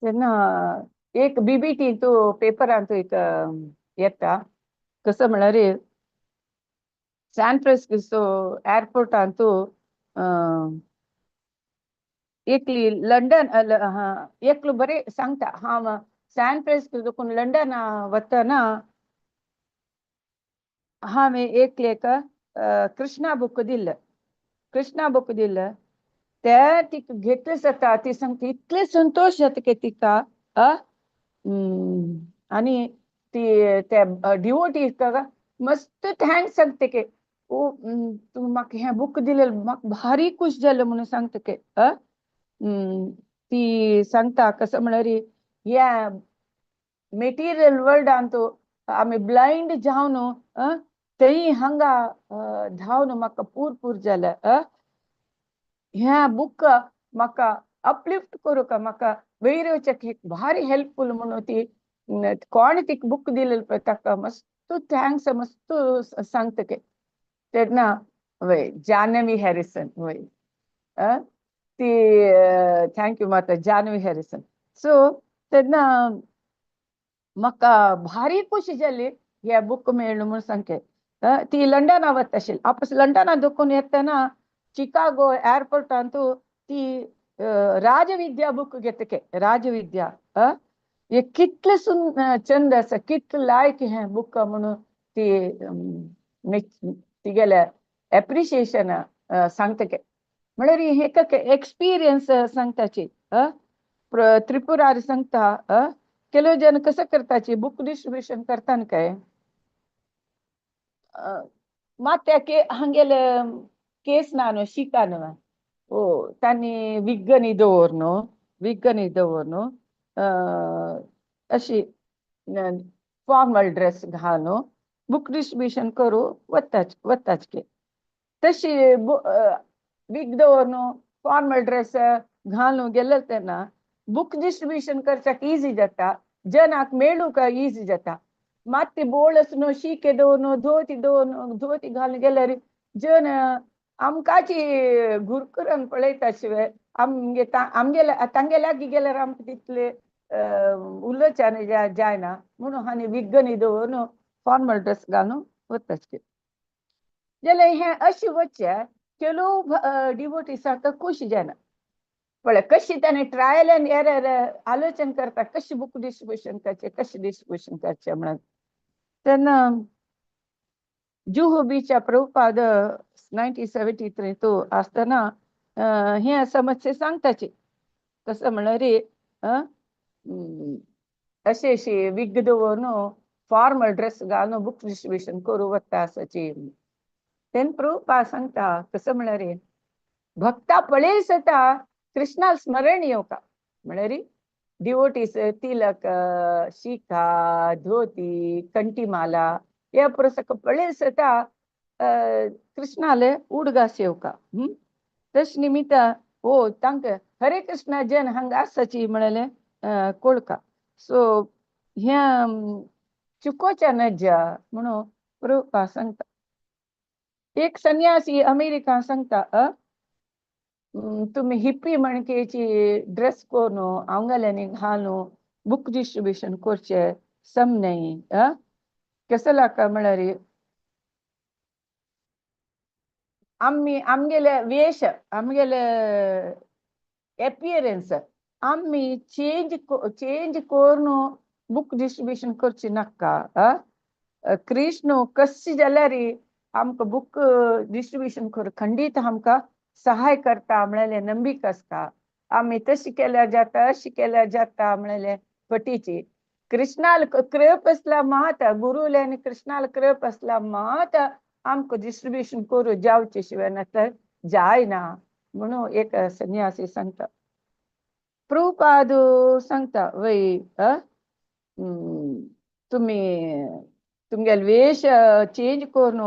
तेन्ना एक बीबीटी तू पेपरांतू एक येता कसं म्हळ्यार सॅन फ्रान्सिस्को एअरपोर्टांतू एकली लंडन एकलो बरें सांगता हांव सॅन फ्रान्सिस्को लंडन वतना हांवें एकलेक कृष्णा बुक दिल्लें, कृष्णा बुक दिल्लें ते तिका घेतले जाता ती सांगता इतले संतोश जाता की तिका आनी ती त्या डिवोटी मस्त thanks सांगता की ओ तूं म्हाका हें बुक दिलें म्हाका भारी खूश जालें म्हणून सांगता की ती सांगता कसं म्हळ्यार ह्या मेटिरियल वर्ल्डांत आमी ब्लायंड जावन थंय हांगा धांवन म्हाका पूर पूर जालें. ह्या बुक म्हाका अपलिफ्ट करूंक म्हाका वयर वचक एक भारी हेल्पफुल म्हणून ती कोण तिका बुक दिलें पळय ताका मस्त thanks मस्त सांगता की तेन्ना वय जानवी हॅरिसन वय ती thank you माता जानवी हॅरिसन. सो तेन्ना म्हाका भारी खुशी जाली हे बुक मेळ्ळें म्हणून सांगके. ती लंडना वता आशिल्ली आपस लंडना दोकून येतना चिकागो एअरपोर्टांतू ती राजविद्या बुक घेतके राजविद्या हे कितले चंद आसा कितले लायक हें बुक म्हणून ती तिगेले एप्रिशिएशन सांगता. म्हळ्यार एक एक्सपिरियन्स सांगताची. त्रिपुरारी सांगता ಕೆಲವು ಜನ कसं करताची बुक डिस्ट्रिब्युशन करताना काय मात त्या हांगेले केस ना न्हू शिका न्हू ओ तांणी विग्गनी दवर न्हू विग्गनी दवर न्हू अशी फॉर्मल ड्रेस घालून बुक डिस्ट्रिब्युशन करू वताच वताच के तशी विग दवर न्हू फॉर्मल ड्रेस घालून गेले तेन्ना बुक डिस्ट्रिब्युशन करच्याक इजी जाता, जनाक मेळूंक इजी जाता. मात ती बोळस न्हू शिके दवर धोती दवर धोती घालून गेल्यार जन आमकांची घुरकुरान पळयता शिवाय आमगे आमगेल्या तांगे लागीं गेल्यार आमकां तितले उलोवच्यान जायना म्हणून आनी विग्गनी दवरून फॉर्मल ड्रेस घालून वताच. जाल्यार हें अशें वचचें ಕೆಲವು डिवोटीस आतां खूश जायना. पळय कशी ताणें ट्रायल एंड एरर आलोचन करता कशी बुक डिस्ट्रिब्युशन करचें कशें डिस्ट्रिब्युशन करचें म्हणून. तेन्ना जुहू बीचा प्रभुपाद 1973 तो आसतना हें समस्या सांगताची कसं म्हळ्यार अशें अशी विग दवरून फॉर्मल ड्रेस घालून बुक डिस्ट्रिब्युशन करूं वता आसाची. तेन्ना प्रभुपाद सांगता कसो म्हळ्यार भक्ता पळय सता कृष्णा स्मरण येवका म्हळ्यार डिवोटीस तिलक शिखा धोती कंठीमाला या पुरसक पळय सता कृष्णाले उडगास येवका. तश निमित्त हो तांकां हरे कृष्णा जन हांगा आसाची म्हळेलें कोळका. सो ह्या चुकोच्या नज्या म्हणून प्रभुपाद सांगता. एक संन्यासी अमेरिका सांगता तुम्ही हिप्पी म्हणकेची ड्रेस करून आंगल्यांनी घालून बुक डिस्ट्रिब्युशन करचे सम नाही. कसं लाका म्हळ्यार आम्ही आमगेले वेश आमगेले एपियरन्स आम्ही चेंज चेंज करून बुक डिस्ट्रिब्युशन करची नाका. कृष्ण कशी जाल्यार आमकां बुक डिस्ट्रिब्युशन कर खंडीत आमकां सहाय करता म्हळेलें नंबिक आसता. आमी तशी केल्यार जाता अशी केल्यार जाता म्हळेलें फटीची. कृष्णाल कृप आसला मात गुरुले आनी कृष्णाल कृप आसला मात आमकां डिस्ट्रिब्युशन करूं जावचे शिवाय ना तर जायना म्हणून एक संन्यासी सांगता. प्रभुपाद सांगता वय तुमी तुमगेले वेश चेंज करून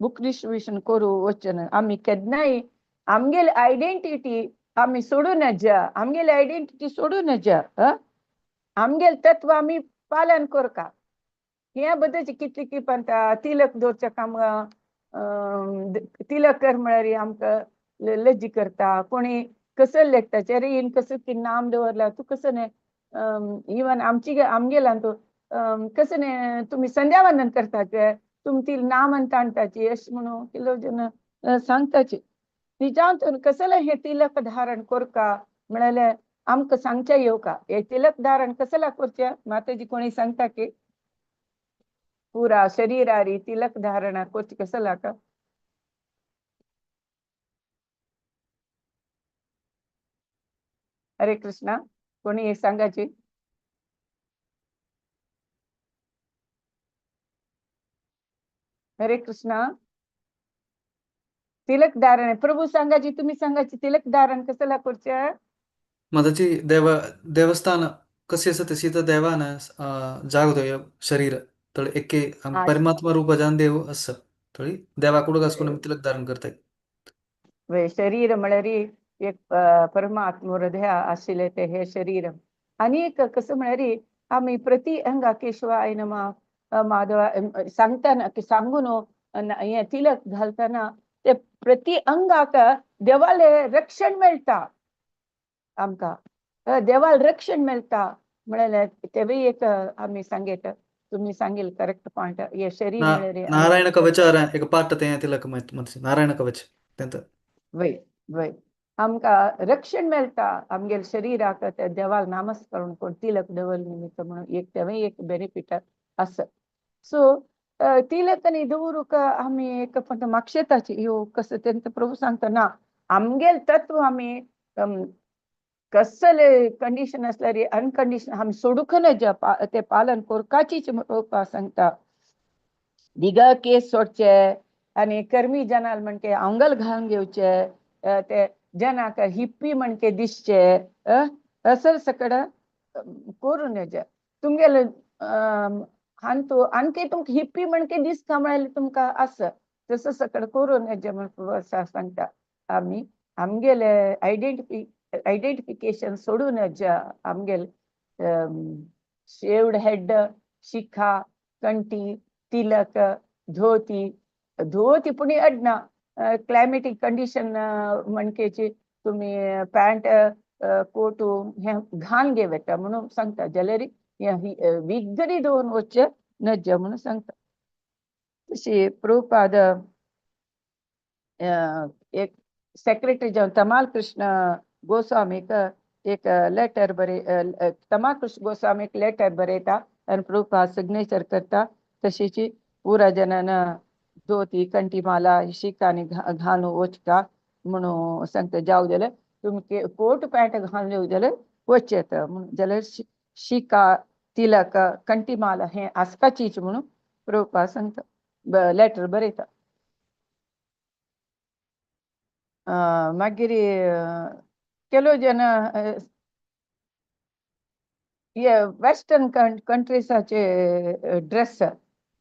बुक डिस्ट्रिब्युशन करूं वचना. आमी केन्नाय आमगेली आयडेंटिटी आमी सोडूं नजा, आमगेली आयडेंटिटी सोडूं नजा. आमगेले तत्व आमी पालन करका. ह्या बद्दलची कितली किपंता तिलक दवरच्या कामां तिलक कर म्हळ्यार आमकां लज्जी करता. कोणी कसं लेखता अरे हिन कसं ती नाम दवरला तूं कसं न्ही इवन आमची आमगेला तूं कसं न्ही तुमी संध्यावंदन करताचे तुमी ती नाम ताणटाची अशें म्हणून कितलो जन सांगताची. निजांत कसलें हें तिलक धारण करका म्हळ्यार आमकां सांगचें येवका हे तिलक धारण कसला करचें माताजी कोणी सांगता की पुरा शरीरारी तिलक धारण करचें कसला का? हरे कृष्णा कोणी एक सांगाची? हरे कृष्णा तिलक धारण प्रभू सांगाची तुम्ही सांगाची तिलक धारण कसला करचें?
माताजी देव देवस्थान कशी आसा तशी तर देवान जागो शरीर थोडे एके परमात्मा रूप जान देव असं थोडी देवा कुडूक आसकून तिलक धारण करताय.
शरीर म्हळ्यार एक परमात्मा हृदय आशिल्लें ते हे शरीर. आनी एक कसं म्हळ्यार आमी प्रति अंगा केशवाय नमः माधवा सांगतना सांगून हे तिलक घालतना ते प्रति अंगाक देवाले रक्षण मेळटा आमकां, देवाल रक्षण मेळटा म्हळ्यार तेवूय एक आमी सांगेत. तुम्ही सांगेल करेक्ट पॉइंट. हे शरीर म्हळ्यार
नारायण कवच एक पाठ ते तिलक नारायण कवच
वय वय आमकां रक्षण मेळटा आमगेले शरीराक ते देवाल नामस्मरण कोण तिलक दवर निमित्त म्हणून एक तेवूय एक बेनिफीट आसा. सो तिलक आनी दवरूंक आमी एक फक्त मागशेताची यो कसं तेंच प्रभू सांगता ना आमगेले तत्व आमी कसले कंडिशन आसल्यार अनकंडिशन आमी सोडूंक नज ते पालन करपाचीच सांगता. दिगा केस सोडचे आनी कर्मी जनाल म्हणके आंगल घालून घेवचे ते जनाक हिप्पी म्हणके दिसचे असल सकड करूं नज. तुमगेले हांतू आणखी तुमकां हिप्पी म्हणके दिसता म्हळ्यार तुमकां आसा तसं सकड करूं नज म्हण सांगता. आमी आमगेले आयडेंटिफिकेशन सोडूं नज. आमगेले शेवड हेड शिखा कंठी तिलक धोती धोती पुणी अडना क्लायमेटीक कंडिशन म्हणकेची तुमी पॅन्ट कोटू हे घाण घेवता म्हणून सांगता. जाल्यार वीक जरी दवरून वचचें नज म्हणून सांगता. तशी प्रभुपाद एक सेक्रेटरी जावन तमाल कृष्ण गोस्वामीक एक लेटर बरे तमाल कृष्ण गोस्वामीक लेटर बरयता आनी प्रभुपाद सिग्नेचर करता. तशीची पुरा जनान धोती कंठीमाला शिकानी घालून वचका म्हणून सांगता. जावं जाल्यार तुमके कोट पॅन्ट घालून येवं जाल्यार वचचें म्हणून जाल्यार शिका तिलक कंठीमाला हे आसपाचीच म्हणून प्रभुपाद सांगता लेटर बरयता. मागीर ಕೆಲವು ಜನ हे वेस्टर्न कंट्रीसाचे ड्रेस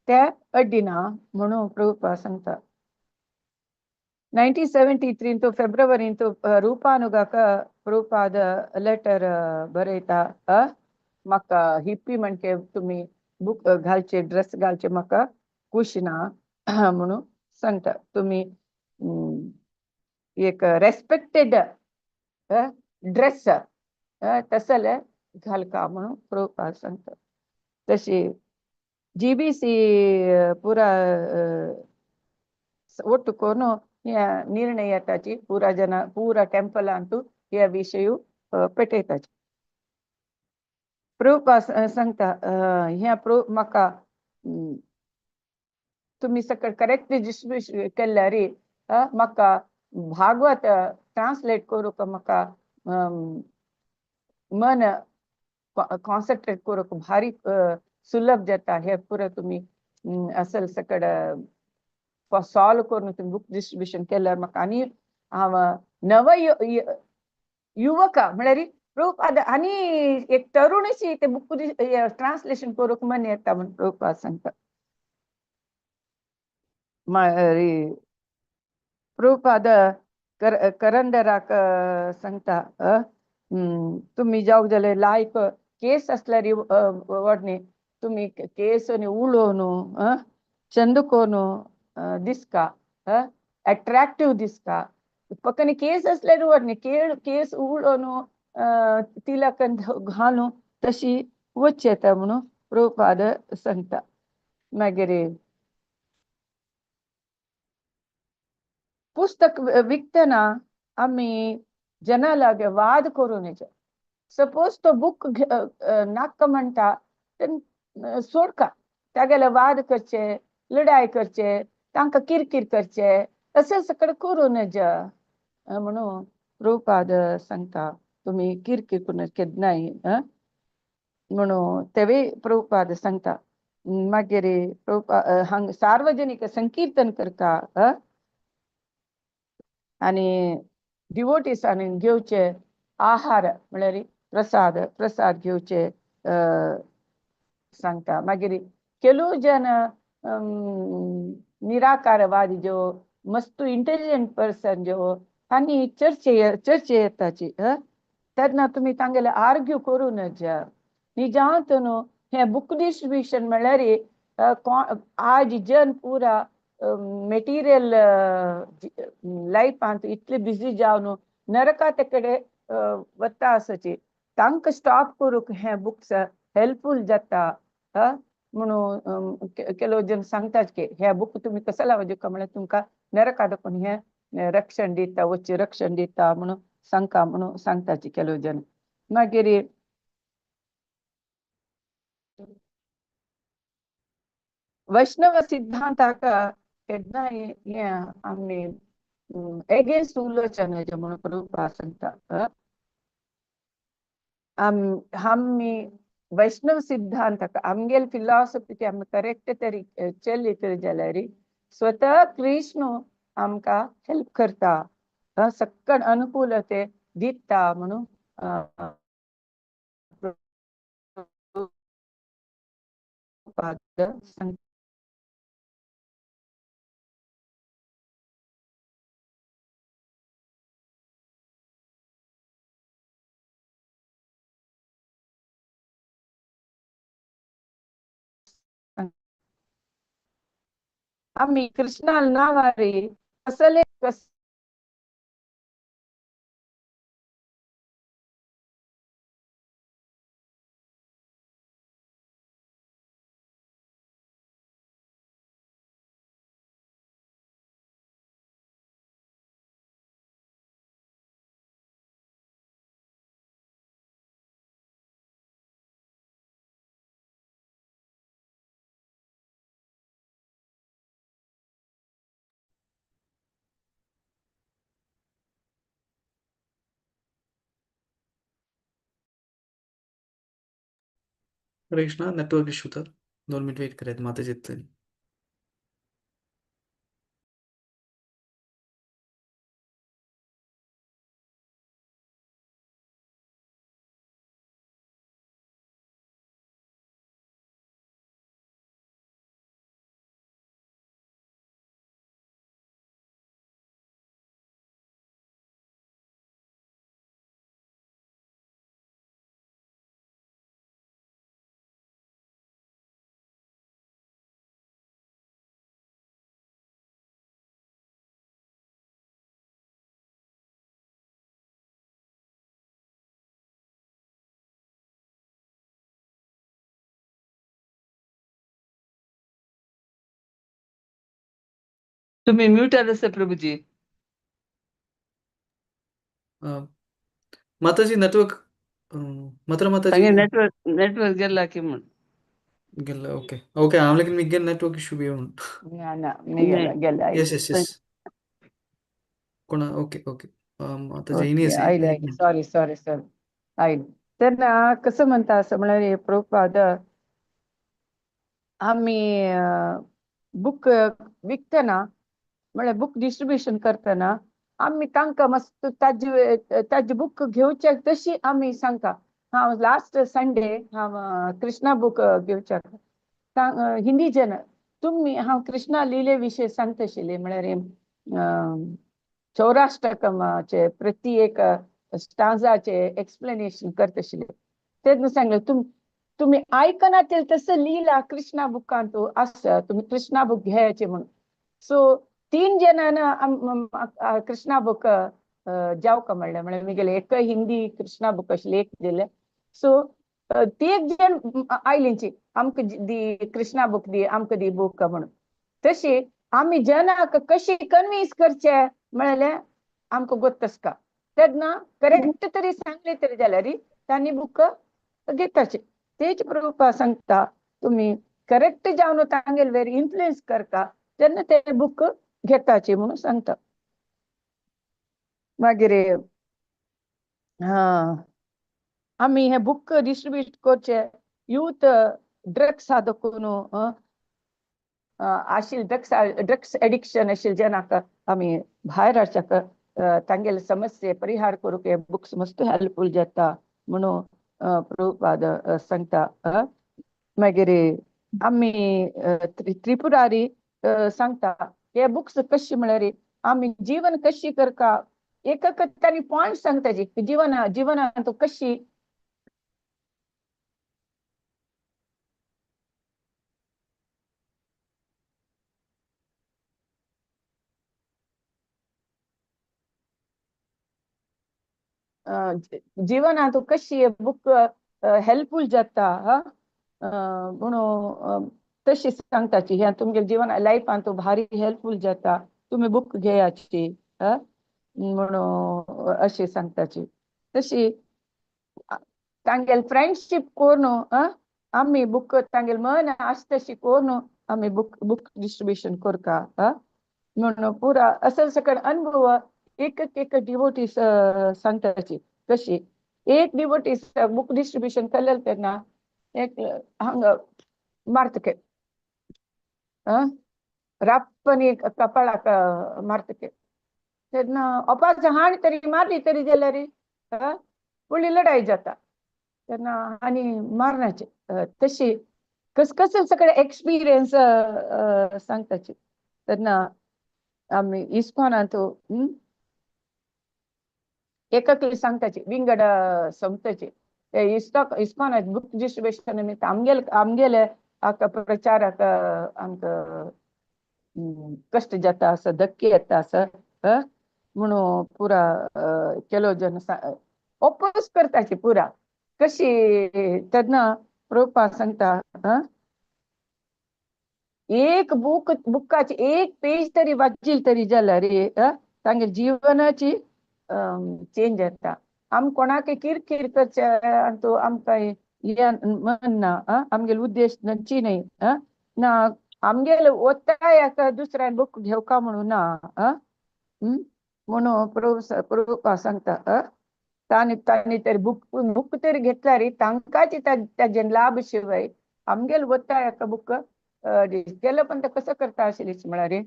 ते अड्डिना म्हणून प्रभुपाद सांगता. 1973 तो फेब्रुवारीन तो रुपानुगाक प्रभुपाद लेटर बरयता, म्हाका हिप्पी म्हणके तुमी बुक घालचे ड्रेस घालचे म्हाका खुश ना म्हणून सांगता. तुमी एक रेस्पेक्टेड ड्रेस तसले घालका म्हणून प्रभुपाद सांगता. तशी जीबीसी पुरा ಒಟ್ಟು कोನು निर्णय येताची पुरा जन पुरा टेम्पलांतू ह्या विशय पेटयताची. प्रभुपाद सांगता ह्या म्हाका तुमी सकळ करेक्ट डिस्ट्रिब्युशन केल्यार म्हाका भागवत ट्रान्सलेट करूंक म्हाका मन कॉन्सन्ट्रेट करूंक भारी सुलभ जाता. हे पुरा तुमी असल सकड सॉल्व करून तुमी बुक डिस्ट्रिब्युशन केल्यार म्हाका आनी हांव नव युवक म्हळ्यार प्रभुपाद आनी एक तरुणशी ते बुक ट्रान्सलेशन करूंक मन येता म्हण प्रभुपाद सांगता. प्रभुपाद करंदराक सांगता तुमी जावंक जाल्यार लायक केस आसल्यार व्हडने तुमी केस आनी उलोवन चंद कोन दिसका अट्रॅक्टिव दिसका. पक्कने केस आसल्यार व्हडने केस उलोवन तिलक घालून तशी वच येता म्हणून प्रभुपाद सांगता. मागीर पुस्तक विकतना आमी जना लागे वाद करूं नये. सपोज तो बुक नाका म्हणटा सोडका, तागेले वाद करचे, लढाई करचे, तांकां किरकीर करचे अशें सगळें करूं नज म्हणून प्रभुपाद सांगता. तुमी किरकीर करूं केन्नाय म्हणून तेवूय प्रभुपाद सांगता. मागीर हांगा सार्वजनीक संकीर्तन करता आनी डिवोटीसांनी घेवचे आहार म्हळ्यार प्रसाद प्रसाद घेवचे सांगता. मागीर ಕೆಲವು ಜನ निराकारवादी जो मस्त इंटेलिजंट पर्सन जो आनी चर्चे चर्चे येताची तेन्ना तुमी तांगेले आर्ग्यू करूं नज. निजांत न्हू हें बुक डिस्ट्रिब्युशन म्हळ्यार आज जन पुरा मेटिरियल लायफांत इतले बिजी जावन नरका ते कडेन वता आसची तांकां स्टॉप करूंक हें बुक्स हेल्पफूल जाता म्हणून ಕೆಲವು जन सांगतात की हे बुक तुमी कसो लावजे म्हळ्यार तुमकां नरका दाखोवन हें रक्षण दिता वच्चें रक्षण दिता म्हणून सांगता म्हणून सांगताची ಕೆಲವು जन. मागीर वैष्णव सिद्धांताक केन्नाय हें आमी एगेन्स्ट उलोवचें न्हय म्हणून प्रभुपाद सांगता. आमी वैष्णव सिद्धांत आमगेल फिलॉसॉफी आमी करेक्ट तरी चल्ली तरी जाल्यार स्वतः कृष्ण आमकां हेल्प करता, सक्कड अनुकूल ते दिता म्हणून सांगता. आमी कृष्णाल नावारी कसले कस
हरे कृष्णा, नेटवर्क इश्यू तर 2 मिनिट वेट करायचं माताजी येतली.
तुम्ही म्यूट आसा प्रभुजी.
माताजी नेटवर्क, मथुरा माताजी.
सांगे नेटवर्क नेटवर्क गेला की म्हण.
गेला, ओके ओके. हांव लेगीन मिगेल नेटवर्क इशू बी येवन.
ना ना, मी गेला
नाही.
गेला.
येस येस येस, कोणा, ओके ओके. माताजी इनी
ओके,
आसा
आयले
एक
आयले.
मिनिट.
सॉरी सॉरी सॉरी, आयले. तेन्ना कसं म्हणता असं म्हळ्यार प्रभुपाद आमी बुक विकतना म्हळ्यार बुक डिस्ट्रिब्युशन करतना आमी तांकां मस्त ताजे ताजे बुक घेवचे तशी आमी सांगता. हांव लास्ट संडे हांव कृष्णा बुक घेवच्याक हिंदी जन तुमी हांव कृष्णा लिले विशय सांगताशिल्ली, म्हळ्यार चौराष्टकमाचे प्रति एक स्टांजाचे एक्सप्लेनेशन करताशिल्ले. तेन्ना सांगलें तुमी आयकना ते तसं लिला कृष्णा बुकांत आसा, तुमी कृष्णा बुक घेयाचे म्हणून. सो 3 जणांना कृष्णा बुक जावका म्हणलें, म्हळ्यार मिगेले एक हिंदी कृष्णा बुक आशिल्लें एक दिलें. सो ती एक जण आयलींची आमकां दी कृष्णा बुक दी, आमकां दी बुक म्हणून. तशी आमी जनाक कशी कन्विन्स करचे म्हळ्यार आमकां गोत्तसका तेन्ना करेक्ट तरी सांगले तरी जाल्यार तांणी बुक घेताचे. तेच प्रभुपाद सांगता तुमी करेक्ट जावन तांगेल वेर इन्फ्लुएन्स करता तेन्ना ते बुक घेताचे म्हणून सांगता. मागीर हा आमी हे बुक डिस्ट्रिब्यूट करचे यूथ ड्रग्स दखून आशिल्ले ड्रग्स ड्रग्स एडिक्शन आशिल्ले जनाक आमी भायर हाडच्याक तांगेले समस्ये परिहार करूंक हे बुक्स मस्त हेल्पफूल जाता म्हणून प्रभुपाद सांगता. मागीर आमी त्रिपुरारी सांगता हे बुक्स कशी म्हळ्यार आमी जीवन कशी करका, एक तांणी पॉयंट सांगता जीवना जीवनांत कशी जीवनांत कशी बुक हेल्पफूल जाता म्हणून तशी सांगताची. ह्या तुमगे जीवन लायफांत भारी हेल्पफूल जाता, तुमी बुक घेयाची म्हणून अशी सांगताची. तशी तांगेल फ्रेंडशीप करून आमी बुक तांगेल मन आसता तशी करून आमी बुक बुक डिस्ट्रिब्युशन करता म्हणून पुरा असल सकड अनुभव एक एक डिवोटी सांगताची. कशी एक डिवोटी बुक डिस्ट्रिब्युशन केलें तेन्ना एक हांगा मारतके राप्पनी कपाळाक मारतके तेन्ना अपाच हाण तरी मारली तरी जाल्यार व्हडली लढाई जाता तेन्ना आनी मारण्याचे. तशी कस कसं सगळे एक्सपिरियन्स सांगताची. तेन्ना आमी इस्कॉनांत एककली सांगताची विंगड संस्थेची इस्कॉनात बुक डिस्ट्रिब्युशन निमित्त आमगेले आमगेले आका प्रचाराक आमकां कश्ट जाता असं धक्के येता असं म्हणून पुरा केलो जन ओपोज करताची पुरा कशी. तेन्ना प्रभुपाद सांगता एक बुक बुकाची एक पेज तरी वाचील तरी जाल्यार तांगे जीवनाची चेंज जाता. आम कोणाक किरकिर करचे आनी आमकां हें मन ना, आमगेले उद्देश नच्ची न्हय ना आमगेले ಒತ್ತಾಯಕ दुसऱ्यान बुक घेवका म्हणून ना म्हणून प्रभुपाद सांगता. तांणी तांणी तरी बुक बुक तरी घेतल्यार तांकांच ताजे लाभ शिवाय आमगेले ಒತ್ತಾಯಕ बुक केलं पण ते कसं करता आशिल्लें म्हळ्यार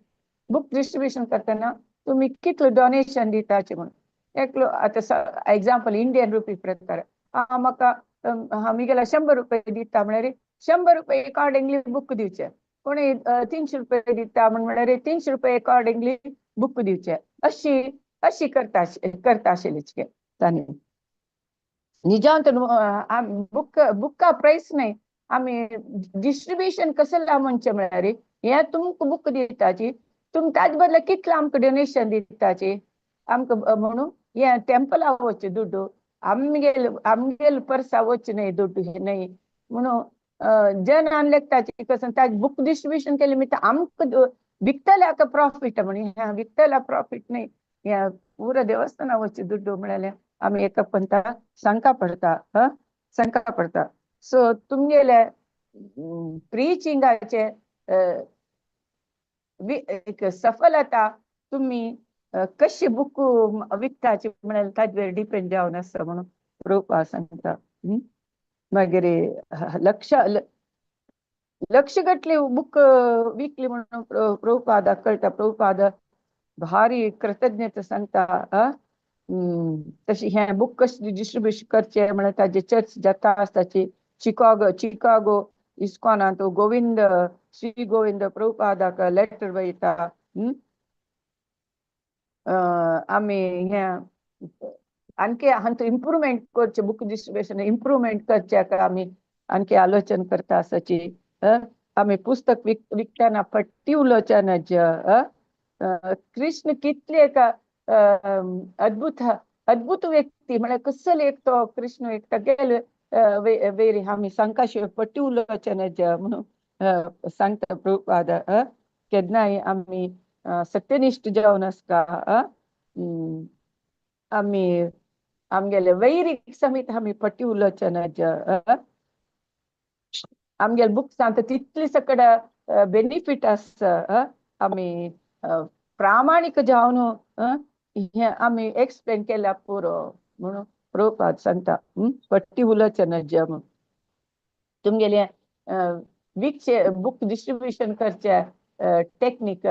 बुक डिस्ट्रिब्युशन करतना तुमी कितलो डोनेशन दिताचे म्हणून. एकलो आतां एग्जाम्पल इंडियन रुपी प्रकार म्हाका हांव 100 रुपये दिता म्हळ्यार 100 रुपये अकॉर्डिंगली बुक दिवचे, कोणी 300 रुपये दिता म्हण म्हळ्यार 300 रुपये अकॉर्डिंगली बुक दिवचे. अशी अशी करता करता आशिल्ली तांणी निजांत बुक बुका प्रायस न्हय आमी डिस्ट्रिब्युशन कसं म्हणचें म्हळ्यार हें तुमकां बुक दिताची तुमी ताजे बदला कितलें आमकां डोनेशन दिताची आमकां म्हणून हें टेंपला वचचें दुड्डू आमगेल आमगेल पर्सा वचचें न्हय दुड्डू हें न्हय म्हणून जनान लेखताची कसं ताजें बुक डिस्ट्रिब्युशन केलें म्हणटा आमकां विकतल्याक प्रॉफिट म्हण, ह्या विकतल्या प्रॉफिट न्ही, ह्या पुरा देवस्थाना वचचे दुड्डू म्हळ्यार आमी एका पंता शंका पडता, शंका पडता. सो तुमगेले प्रिचिंगाचे एक सफलता तुम्ही कशी बुक विकताची म्हळ्यार ताजेर डिपेंड जावन आसा म्हणून प्रभुपाद सांगता. मागीर लक्ष लक्ष गटले बुक विकली म्हणून प्रभुपादाक कळटा. प्रभुपाद भारी कृतज्ञता सांगता. तशी हें बुक कशें डिस्ट्रिब्यूशन करचें म्हळ्यार ताजे चर्च जाता आसताची चिकागो चिकागो इस्कॉनांत गोविंद श्री गोविंद प्रभुपादाक लेटर बरयता. आमी हें आणखी हांतू इम्प्रुवमेंट करचें, बुक डिस्ट्रिब्युशन इम्प्रुवमेंट करचें आमी आणखी आलोचन करता आसाची. आमी पुस्तक विकतना फट्टी उलोवचे नज. कृष्ण कितले एक अद्भुत अद्भुत व्यक्ती म्हळ्यार कसलो एक तो कृष्ण एक तागेले वेरी आमी सांगका पट्टी उलोवचे नज म्हणून सांगता प्रभुपाद. केन्नाय आमी सत्यनिश्ठ जावन आसता, आमी आमगेले वैरीक समेत आमी पट्टी उलोवचे नज. आमगेले बुक्सांत तितली सकड बेनिफीट आसा, आमी प्रामाणीक जावन हें आमी एक्सप्लेन केल्या पुरो म्हणून प्रभुपाद सांगता. पट्टी उलोवचे नज म्हणून तुमगेले विकचे बुक डिस्ट्रिब्युशन करचे टेक्नीक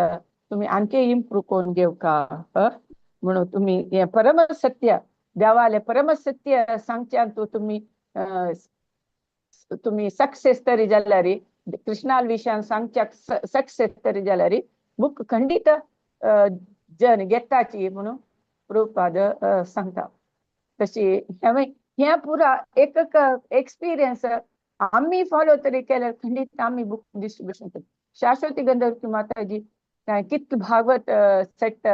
तुम्ही आणखी इम्प्रूव करून घेवका म्हणून तुम्ही हें परमसत्य देवाले परमसत्य सांगच्यान तुम्ही तुम्ही सक्सेस तरी जाल्यार, कृष्णाल विशयान सांगच्याक सक्सेस तरी जाल्यार बुक खंडीत जन घेताची म्हणून प्रभुपाद सांगता. तशी हें पुरा एक एक्सपिरियन्स आमी फॉलो तरी केल्यार खंडीत आमी बुक डिस्ट्रिब्युशन करता. शाश्वती गंधर्व माताजी कितले भागवत सेट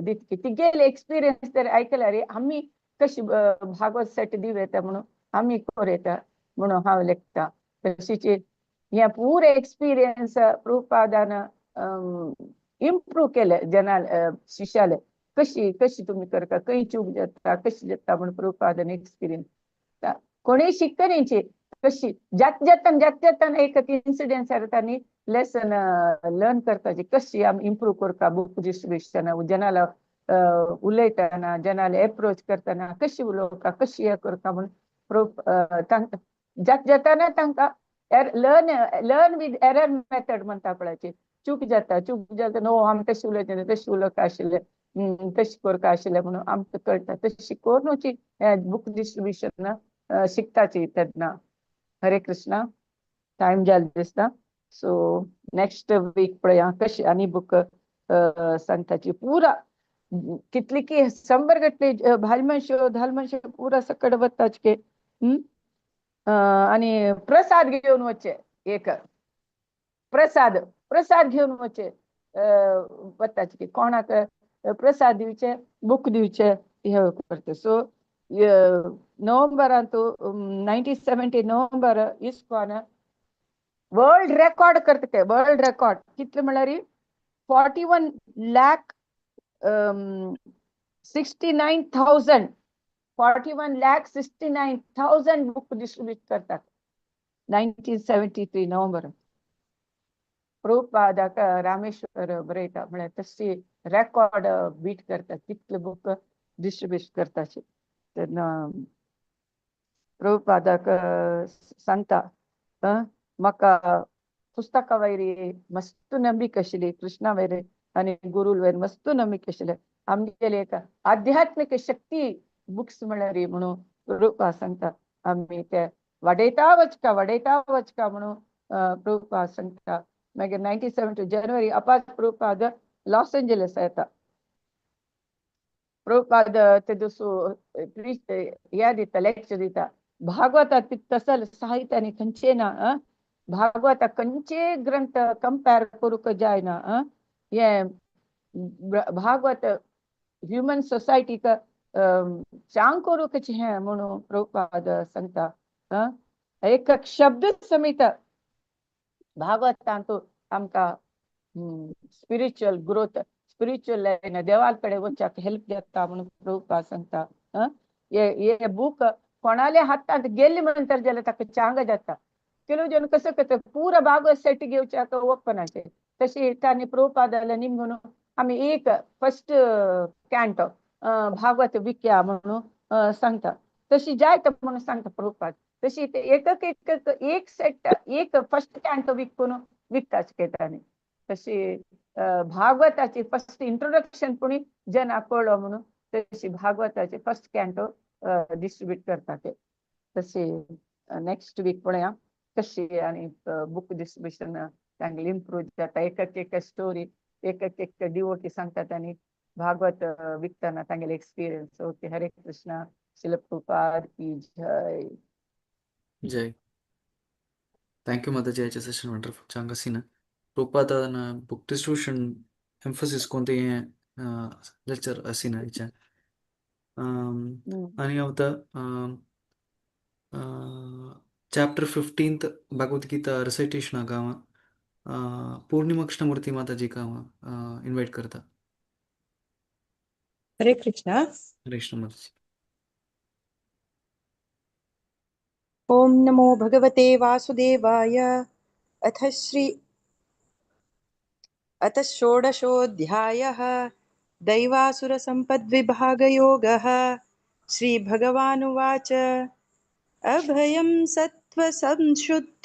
दितकी तिगेले एक्सपिरियन्स तरी आयकल्यार आमी कशी भागवत सेट दिवं येता म्हणून आमी करूं येता म्हणून हांव लेखता. तशीच हें पुरे एक्सपिरियन्स प्रभुपादान इम्प्रूव केले जना शिष्याले, कशी कशी तुमी करता, खंय चूक जाता, कशी जाता म्हणून प्रभुपादान एक्सपिरियन्स कोणूय शिकतलींची कशी जात जातान जात जातान एक इन्सिडेंट जाता न्ही, लेसन लर्न करपाची कशी आमी इम्प्रूव करता बुक डिस्ट्रिब्युशन, जनाला उलयतना जनाले एप्रोच करतना कशी उलोवका, कशी हें करता म्हणून तांकां जात जाताना तांकां learn learn with error method म्हणटा पळय, चूक जाता चूक जाता नो आमी तशें उलयता तशें उलोवका आशिल्लें, तशें करता आशिल्लें म्हणून आमकां कळटा. तशें करुनूच बुक डिस्ट्रिब्युशन शिकताची तेन्ना. हरे कृष्णा. टायम जालें दिसता. सो नेक्स्ट वीक पळया कशी आनी बुक सांगताची पुरा कितली की 100 गटले भायल मनशो धाल मनशो पुरा सकड वताचके आनी प्रसाद घेवन वचचे, एक प्रसाद प्रसाद घेवन वचचे वताचके, कोणाक प्रसाद दिवचे बुक दिवचे हे करता. सो नोव्हेंबरांत 1970 नोव्हेंबर इस्कॉन वर्ल्ड रेकॉर्ड करता ते, वर्ल्ड रेकॉर्ड कितले म्हळ्यार 41,69,000, 41,69,000 बुक डिस्ट्रीब्यूट करतात 1973 नोव्हेंबर. प्रभुपादाक रामेश्वर बरयता म्हळ्यार तशी रेकॉर्ड बीट करतात तितले बुक डिस्ट्रीब्यूट करताचे. तेन्ना प्रभुपादाक सांगता म्हाका पुस्तका वयर मस्त नंबिक आशिल्ली, कृष्णा वयर आनी गुरूल वयर मस्त नंबिक आशिल्ले, आमगेले एक आध्यात्मीक शक्ती बुक्स म्हळ्यार म्हणून प्रभुपाद सांगता. आमी ते वाडयता वचका वाडयता वचका म्हणून प्रभुपाद सांगता. मागीर 1972 जानेवारी अपाच प्रभुपाद लॉस एंजलस येता. प्रभुपाद ते दुसरो हे दिता लेक्चर दिता भागवता तसल साहित्य आनी खंयचे ना, भागवता खंयचे ग्रंथ कंपेर करूंक जायना. हें भागवत ह्युमन सोसायटीक चांग करूंक हें म्हणून प्रभुपाद सांगता. एक शब्द समेत भागवतांत आमकां स्पिरिच्युअल ग्रोथ, स्पिरिच्युअल लायन देवाल कडेन वचपाक हेल्प जाता म्हणून प्रभुपाद सांगता. हे हे बूक कोणाले हातांत गेल्ले म्हणतर जाल्यार ताका चांग जाता. ಕೆಲವು ಜನ कसं करतात, पुरा भागवत सेट घेवच्याक ओपनाचे तशी तांणी प्रभुपादाला निमगून आमी एक फर्स्ट कॅन्टो भागवत विकया म्हणून सांगता. तशी जायत म्हणून सांगता प्रभुपाद. तशी ते एक एक एक सेट एक फर्स्ट कॅन्टो विकून विकता तांणी. तशी भागवताची फर्स्ट इंट्रोडक्शन पुणी जना कळ्ळो म्हणून तशी भागवताची फर्स्ट कॅन्टो डिस्ट्रीब्यूट करता ते. तशी नेक्स्ट वीक पळया कशी आणि बुक डिस्ट्रीब्युशन चांगली इम्प्रूव्ह जाता. एक एक स्टोरी, एक एक डिवोटी सांगतात आणि भागवत विकताना तांगेले एक्सपिरियन्स. ओके, हरे कृष्णा. श्रील प्रभुपाद की जय.
जय. Thank you माताजी. आयचे सेशन वंडरफुल चांग असीन. प्रभुपादान बुक डिस्ट्रीब्युशन एम्फसिस कोणते लेक्चर असीन आयच्या. आणि आता chapter 15th Bhagavad Gita recitation गाव पूर्णिमा कृष्णमूर्ती माताजी का इन्व्हाइट करता.
हरे कृष्णा.
हरे कृष्ण माताजी.
ॐ नमो भगवते वासुदेवाय. अथ षोडशोऽध्यायः, दैवासुरसम्पद्विभागयोगः. श्रीभगवानुवाच, अभयं सत्त्वसंशुद्ध